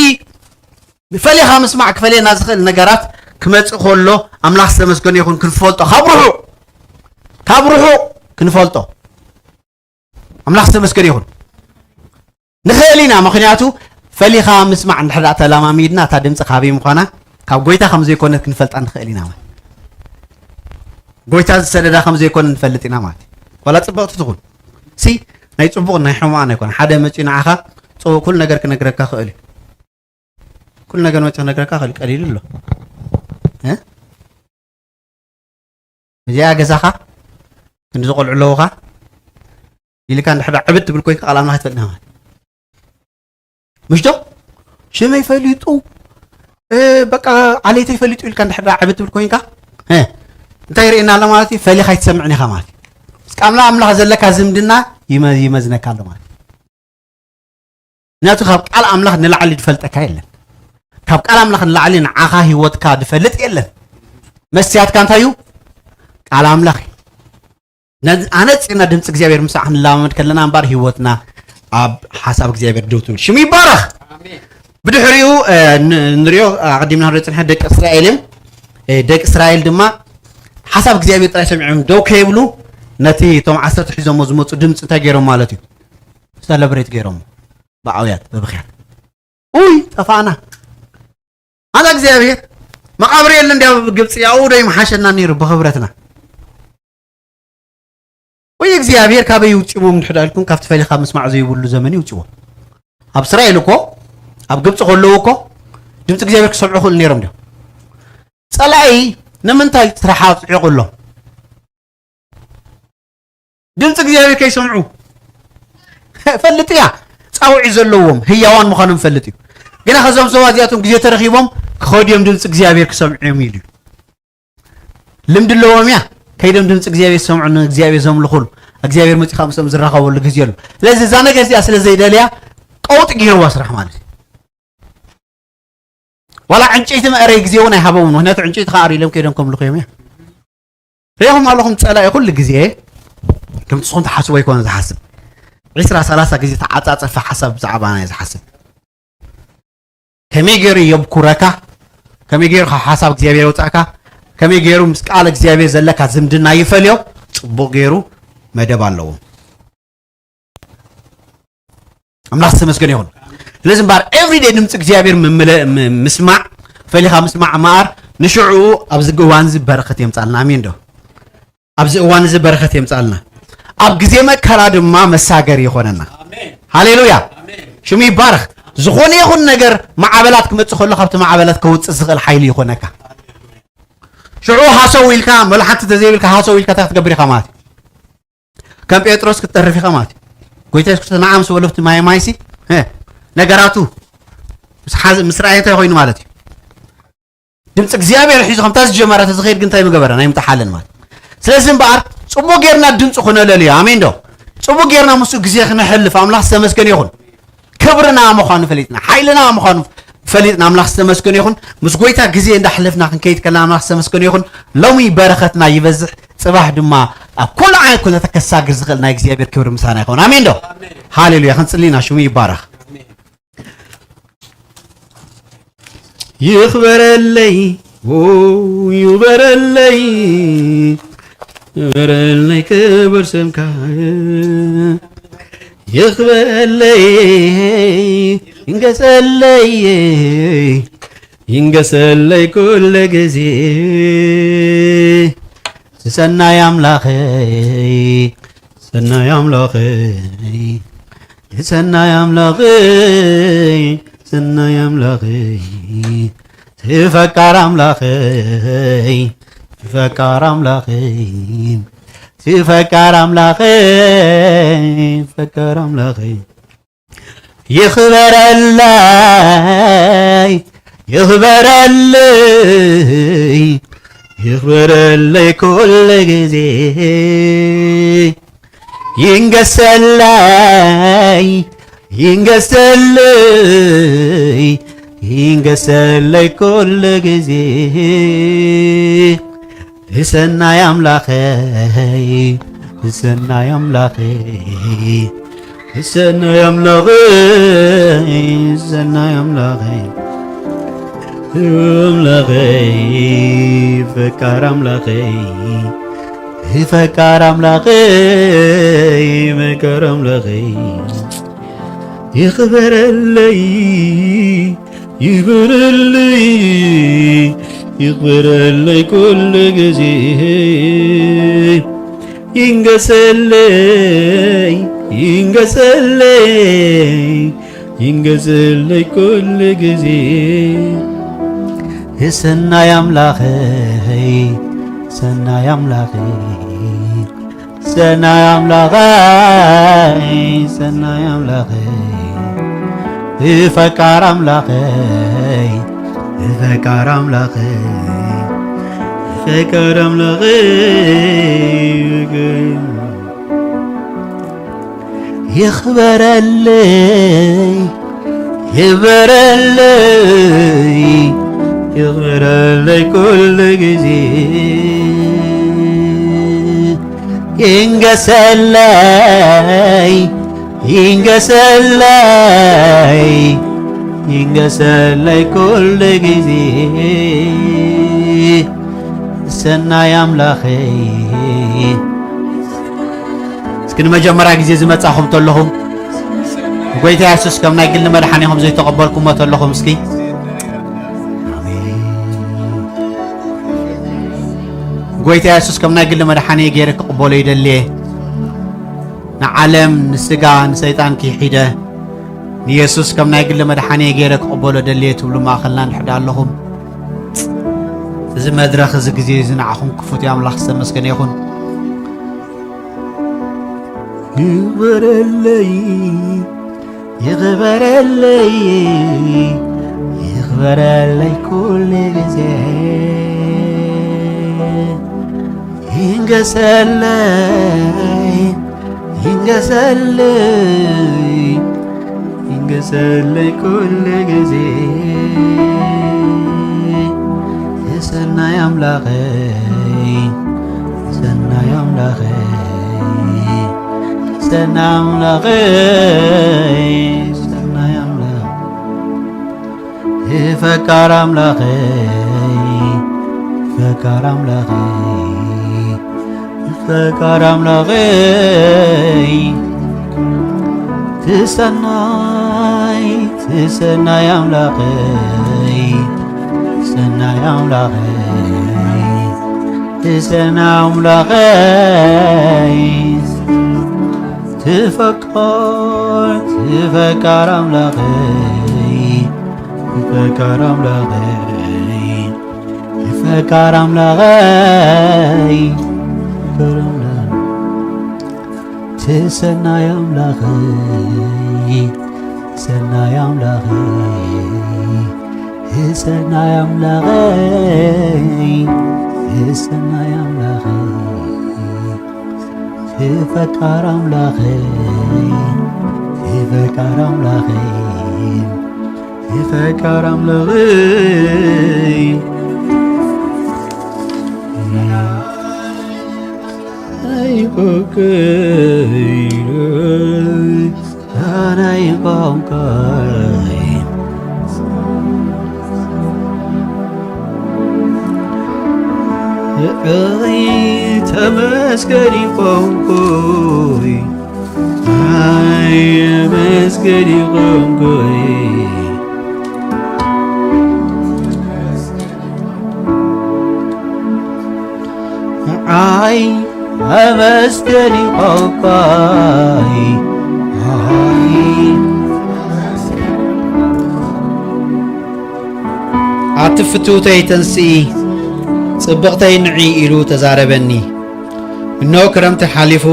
ፈሊኻ ምስማዕ ክፈልየና ዝኽእል ነገራት ክመጽእ ከሎ ኣምላኽ ዝተመስገነ ይኹን ክንፈልጦ፣ ካብ ርሑቕ፣ ካብ ርሑቕ ክንፈልጦ። ኣምላኽ ዝተመስገነ ይኹን። ንኽእል ኢና፣ ምኽንያቱ ፈሊኻ ምስማዕ እንድሕር ደኣ ተለማሚድና፣ እታ ድምፂ ካበይ ምዃና፣ ካብ ጎይታ ከም ዘይኮነት ክንፈልጣ ንኽእል ኢና ማለት። ጎይታ ዝሰደዳ ከም ዘይኮነ ንፈልጥ ኢና ማለት እዩ። ዋላ ጽብቕቲ ትኹን፣ ሲ፣ ናይ ጽቡቕ ናይ ሕማቕ ኣይኮነ። ሓደ መጺኡ ንዓኻ ጽቡቕ ኩሉ ነገር ክነግረካ ክእል እዩ። ኩሉ ነገር መጺኡ ክነግረካ ክእል፣ ቀሊሉ ኣሎ። እ? እዚኣ ገዛኻ፣ ክንዲ ዝቆልዑ ኣለዉኻ ኢልካ እንድሕር ደኣ ዕብድ ትብል ኮይንካ፣ ቃል ኣምላኽ ኣይትፈልጥን ኢኻ ማለት። ምሽ ዶ? ሽመይ ፈሊጡ፣ እ፣ በቃ ዓሌተይ ፈሊጡ ኢልካ እንድሕር ደኣ ዕብድ ትብል ኮይንካ፣ እ፣ እንታይ ይርእየና ኣሎ ማለት እዩ? ፈሊኻ ኣይትሰምዕን ኢኻ ማለት እዩ። ምስ ቃል ኣምላኽ ዘለካ ዝምድና ይመ-፣ ይመዝነካ ኣሎ ማለት እዩ። ምክንያቱ ካብ ቃል ኣምላኽ ንላዕሊ ዝፈልጠካ የለን። ካብ ቃል ኣምላኽ ንላዕሊ ንዓኻ ህይወትካ ዝፈልጥ የለን። መስትያትካ እንታይ እዩ? ቃል ኣምላኽ እዩ። ነዚ ኣነጺርና ድምፂ እግዚኣብሔር ምሳዕ ክንለማመድ ከለና እምበኣር ህይወትና ኣብ ሓሳብ እግዚኣብሔር ደው ትብል። ሽሙ ይባረኽ። ኣሜን። ብድሕሪኡ፣ እ፣ ን-፣ ንሪኦ ኣቐዲምና ክንሪኦ ፅንሐ ደቂ እስራኤል እዮም። እ፣ ደቂ እስራኤል ድማ ሓሳብ እግዚኣብሔር ጥራይ ሰሚዖም ደው ከይብሉ ነቲ እቶም ዓሰርተ ሒዞሞ ዝመፁ ድምፂ እንታይ ገይሮም ማለት እዩ? ሰለብሬት ገይሮም ብኣውያት ብብኽያት። ኡይ ጠፋእና። ኣንታ እግዚኣብሔር መቓብር የለ እንዲ ኣብ ግብፂ፣ ኣብኡ ዶ ይምሓሸና ነይሩ ብኽብረትና? ወይ እግዚኣብሔር ካበይ ይውፅዎም እንድሕር ኢልኩም ካብቲ ፈሊኻ ምስማዕ ዘይብሉ ዘመን ይውፅዎም። ኣብ እስራኤል እኮ፣ ኣብ ግብፂ ከለዉ እኮ ድምፂ እግዚኣብሔር ክሰምዑ ክእሉ ነይሮም ድዮም? ፀላኢ ንምንታይ ስራሕ ኣፅዒቑ ኣሎ? ድምፂ እግዚኣብሔር ከይሰምዑ ፈልጥ እያ። ፃውዒት ዘለዎም ህያዋን ምዃኖም ፈልጥ እዩ። ግና ከዞም ሰባት እዚኣቶም ግዜ ተረኺቦም ክኸዱ እዮም ድምፂ እግዚኣብሔር ክሰምዑ እዮም ኢሉ እዩ። ልምዲ ኣለዎም እያ። ከይዶም ድምፂ እግዚኣብሔር ዝሰምዑ፣ ንእግዚኣብሔር ዘምልኹሉ፣ እግዚኣብሔር መፂኡ ካብ ምስኦም ዝራኸበሉ ግዜ ኣሎ። ስለዚ እዛ ነገር እዚኣ ስለ ዘይደልያ ቀውጢ ገይርዋ ስራሕ ማለት እዩ። ዋላ ዕንጨይቲ መእረይ ግዜ እውን ኣይሃቦምን። ምክንያቱ ዕንጨይቲ ከኣርዩ ኢሎም ከይዶም ከምልኹ እዮም እያ። ሪኢኹም ኣለኹም፣ ጸላኢ ኩሉ ግዜ ከምቲ ንስኹም ትሓስቡ ኣይኮነን ዝሓስብ። ዒስራ ሰላሳ ግዜ ተዓጻጸፈ ሓሳብ ብዛዕባና እዩ ዝሓስብ። ከመይ ገይሩ የብኩረካ፣ ከመይ ገይሩ ካብ ሓሳብ እግዚኣብሔር የውጻእካ፣ ከመይ ገይሩ ምስ ቃል እግዚኣብሔር ዘለካ ዝምድና ይፈልዮ፣ ጽቡቕ ገይሩ መደብ ኣለዎ። ኣምላኽ ዝተመስገነ ይኹን። ስለዚ እምበኣር ኤቭሪዴይ ድምፂ እግዚኣብሔር ምምለ-፣ ም-፣ ምስማዕ፣ ፈሊኻ ምስማዕ እምበኣር ንሽዑ ኣብዚ እዋን እዚ በረኸት የምፃልና። ኣሜን ዶ? ኣብዚ እዋን እዚ በረኸት የምፃልና። ኣብ ግዜ መከራ ድማ መሳገሪ ይኾነና። ኣሜን። ሃሌሉያ። ኣሜን። ሽሙ ይባረኽ። ዝኾነ ይኹን ነገር ማዕበላት ክመፅእ ከሎ ካብቲ ማዕበላት ከውፅእ ዝኽእል ሓይሊ ይኾነካ። ሽዑ ሃሰው ኢልካ፣ መሉ ሓንቲ ተዘይብልካ ሃሰው ኢልካ እንታይ ክትገብር ኢኻ ማለት እዩ? ከም ጴጥሮስ ክትጠርፍ ኢኻ ማለት እዩ። ጎይታ የሱስ ክርስቶስ ንዓ ምስ በሎ ኣብቲ ማየ ማይሲ፣ እ፣ ነገራቱ ምስ ሓዘ-፣ ምስ ረኣየ እንታይ ኮይኑ ማለት እዩ? ድምፂ እግዚኣብሔር ሒዙ ከምታ ዝጀመረ ተዝኸይድ ግን እንታይ ምገበረ? ናይ ምጥሓለን ማለት። ስለዚ እምበኣር ፅቡቅ ጌርና ድምፂ ክነለልዮ። ኣሜን ዶ? ፅቡቅ ጌርና ምስኡ ግዜ ክነሕልፍ ኣምላኽ ዝተመስገነ ይኹን። ክብርና ምዃኑ ፈሊጥና፣ ሓይልና ምዃኑ ፈሊጥና ኣምላኽ ዝተመስገነ ይኹን። ምስ ጎይታ ግዜ እንዳሕለፍና ክንከይድ ከለና ኣምላኽ ዝተመስገነ ይኹን። ሎሚ በረኸትና ይበዝሕ፣ ፅባሕ ድማ ኣብ ኩሉ ዓይነት ኩነታት ከሳግር ዝኽእል ናይ እግዚኣብሔር ክብሪ ምሳና ይኸውን። ኣሜን ዶ? ሃሌሉያ። ክንጽሊ ኢና። ሽሙ ይባረኽ። ይኽበረለይ፣ ኦ፣ ይኽበረለይ፣ ይኽበረለይ ክቡር ስምካ። ይኽበረለይ፣ ይንገሰለይ፣ ይንገሰለይ ኩሉ ግዜ። ሰናይ ኣምላኸይ፣ ሰናይ ኣምላኸይ፣ ሰናይ ኣምላኸይ፣ ሰናይ ኣምላኸይ፣ ፈቃር ኣምላኸይ፣ ፈቃር ኣምላኸይ፣ ፈቃር ኣምላኸይ፣ ፈቃር ኣምላኸይ፣ ይኽበረለይ፣ ይኽበረለይ፣ ይኽበረለይ ኩሉ ግዜ። ይንገሰለይ፣ ይንገሰለይ፣ ይንገሰለይ ኩሉ ግዜ። ሰናይ ኣምላኸይ፣ ሰናይ ኣምላኸይ፣ ሰናይ ኣምላኸይ፣ ሰናይ ኣምላኸይ፣ ኣምላኸይ፣ ፈቃር ኣምላኸይ፣ ፈቃር ኣምላኸይ፣ ፈቃር ኣምላኸይ፣ ይኽበረለይ፣ ይኽበረለይ፣ ይኽበረለይ ኩሉ ግዜ። ይንገሰለይ፣ ይንገሰለይ፣ ይንገሰለይ ኩሉ ግዜ። ሰናይ ኣምላኸይ፣ ሰናይ ኣምላኸይ፣ ሰናይ ኣምላኸይ፣ ሰናይ ኣምላኸይ፣ ፈቃር ኣምላኸይ፣ ፈቃር ኣምላኸይ፣ ፈቃር ኣምላኸይ፣ ይኽበረለይ፣ ይኽበረለይ፣ ይኽበረለይ ኩሉ ግዜ። ይንገሰለይ፣ ይንገሰለይ፣ ይንገሰለይ ኩሉ ግዜ። ሰናይ ኣምላኸይ። እስኪ ንመጀመርያ ግዜ ዝመጻኹም ተለኹም ጎይታ የሱስ ከም ናይ ግሊ መድሓኒኹም ዘይተቐበልኩሞ ተለኹም እስኪ። ኣሜን። ጎይታ የሱስ ከም ናይ ግሊ መድሓኒ ገይረ ክቕበሎ ይደልየ። ንዓለም፣ ንስጋ፣ ንሰይጣን ክሒደ ንየሱስ ከም ናይ ግሊ መድሓኒ ገይረ ክቕበሎ ደልየ ትብሉ ማእኸልና እንድሕር ኣለኹም፣ እዚ መድረኽ፣ እዚ ግዜ፣ እዚ ንዓኹም ክፉት እዩ። ኣምላኽ ዝተመስገነ ይኹን። ይኽበረለይ፣ ይኽበረለይ፣ ይኽበረለይ ኩሉ ግዜ። ይንገሰለይ፣ ይንገሰለይ፣ ይንገሰለይ ኩሉ ግዜ። ሰናይ ኣምላኸይ፣ ሰናይ ኣምላኸይ፣ ሰናይ ኣምላኸይ፣ ሰናይ ኣምላኽ፣ ፈቃር ኣምላኸይ፣ ፈቃር ኣምላኸይ፣ ፈቃር ኣምላኸይ፣ ትሰናይ፣ ትሰናይ ኣምላኸይ፣ ሰናይ ኣምላኸይ፣ ትሰናይ ኣምላኸይ፣ ትፈቃር፣ ትፈቃር ኣምላኸይ፣ ትፈቃር ኣምላኸይ፣ ትፈቃር ኣምላኸይ፣ ትፈቃር ኣምላኸይ፣ ትሰናይ ኣምላኸይ፣ ሰናይ ኣምላኸይ፣ የሰናይ ኣምላኸይ፣ የሰናይ ኣምላኸይ፣ የፈቃር ኣምላኸይ፣ የፈቃር ኣምላኸይ፣ የፈቃር ኣምላኸይ። ኣይኮከይ ኣናይ ቋንቋይ ኣይ ተመስገን ቋንቋይ ኣይ መስገን ቋንቋይ ኣይ ኣመስገን ቋንቋይ ኣይ ኣቲ ፍትውተይ ተንስኢ፣ ጽብቕተይ ንዒ ኢሉ ተዛረበኒ። እነሆ ክረምቲ ሓሊፉ፣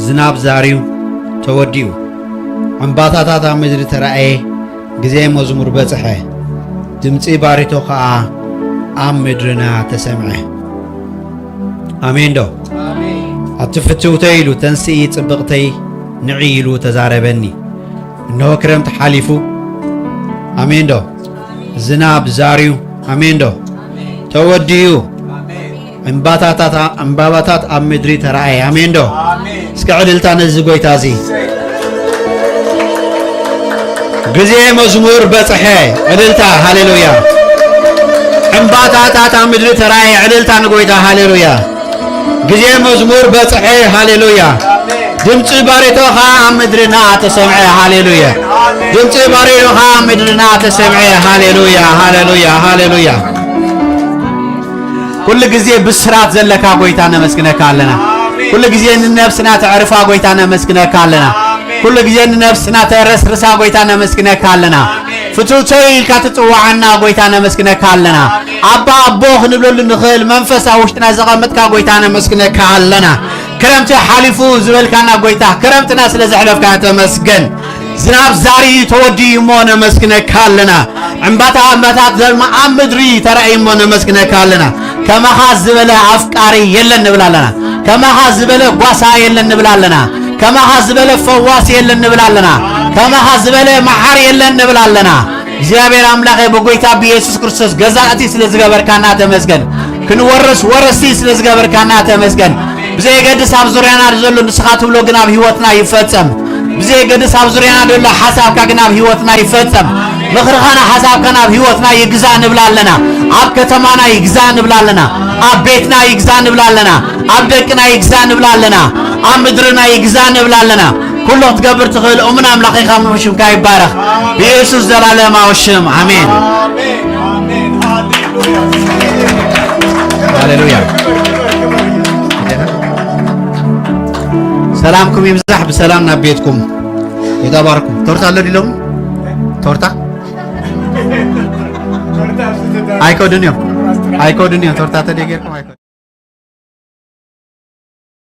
ዝናብ ዛርዩ ተወዲኡ። ዕምባታታት ኣብ ምድሪ ተራእየ፣ ግዜ መዝሙር በጽሐ፣ ድምጺ ባሪቶ ኸኣ ኣብ ምድርና ተሰምዐ። ኣሜን ዶ? ኣቲ ፍትውተይ ኢሉ፣ ተንስኢ ጽብቕተይ ንዒ ኢሉ ተዛረበኒ። እነሆ ክረምቲ ሓሊፉ። ኣሜን ዶ? ዝናብ ዛርዩ። ኣሜን ዶ? ተወዲኡ። ዕምባታታት፣ ዕምባባታት ኣብ ምድሪ ተራእየ። ኣሜን ዶ? እስከ ዕልልታ ነዚ ጎይታ እዚ። ግዜ መዝሙር በጽሐ። ዕልልታ፣ ሃሌሉያ። ዕምባታታት ኣብ ምድሪ ተራእየ። ዕልልታ ንጎይታ፣ ሃሌሉያ። ግዜ መዝሙር በጽሐ። ሃሌሉያ። ድምጺ ባሬቶ ኸኣ ኣብ ምድርና ተሰምዐ። ሃሌሉያ። ድምጺ ባሬቶ ኸኣ ኣብ ምድርና ተሰምዐ። ሃሌሉያ፣ ሃሌሉያ፣ ሃሌሉያ። ኩሉ ግዜ ብስራት ዘለካ ጎይታ ነመስግነካ ኣለና። ኩሉ ግዜ ንነብስና ተዕርፋ ጎይታ ነመስግነካ ኣለና። ኩሉ ግዜ ንነብስና ተረስርሳ ጎይታ ነመስግነካ ኣለና። ፍትውተይ ኢልካ ትጽዋዓና ጎይታ ነመስግነካ ኣለና። ኣባ ኣቦ ክንብለሉ ንኽእል መንፈስ ኣብ ውሽጥና ዘቐመጥካ ጎይታ ነመስግነካ ኣለና። ክረምቲ ሓሊፉ ዝበልካና ጎይታ፣ ክረምትና ስለ ዘሕለፍካ ተመስገን። ዝናብ ዛርዩ ተወዲኡ እሞ ነመስግነካ ኣለና። ዕምባታ እምባታት ዘልማ ኣብ ምድሪ ተራእዩ እሞ ነመስግነካ ኣለና። ከማኻ ዝበለ ኣፍቃሪ የለን ንብል ኣለና። ከማኻ ዝበለ ጓሳ የለን ንብል ኣለና። ከማኻ ዝበለ ፈዋሲ የለን ንብል ኣለና። ከማኻ ዝበለ መሓሪ የለን ንብል ኣለና። እግዚኣብሔር ኣምላኸ ብጎይታ ብኢየሱስ ክርስቶስ ገዛእቲ ስለ ዝገበርካና ተመስገን። ክንወርስ ወረስቲ ስለ ዝገበርካና ተመስገን። ብዘየገድስ ኣብ ዙርያና ዘሎ ንስኻ ትብሎ ግን ኣብ ህይወትና ይፈጸም። ብዘየገድስ ኣብ ዙርያና ዘሎ ሓሳብካ ግን ኣብ ህይወትና ይፈጸም። ምኽርኻን ሓሳብካን ኣብ ህይወትና ይግዛእ ንብል ኣለና። ኣብ ከተማና ይግዛእ ንብል ኣለና። ኣብ ቤትና ይግዛእ ንብል ኣለና። ኣብ ደቅና ይግዛእ ንብል ኣለና። ኣብ ምድርና ይግዛእ ንብል ኣለና። ኩሉ ክትገብር ትኽእል እሙን ኣምላኽ ኢኻ፣ ሽምካ ይባረኽ። ብኢየሱስ ዘላለማዊ ሽም፣ ኣሜን። ሃሌሉያ። ሰላምኩም ይብዛሕ፣ ብሰላም ናብ ቤትኩም ይጠባርኩም። ቶርታ ኣሎ ዲሎም? ቶርታ? ኣይከዱን እዮም። ኣይከዱን እዮም። ቶርታ ተደይ ጌርኩም ኣይከዱን።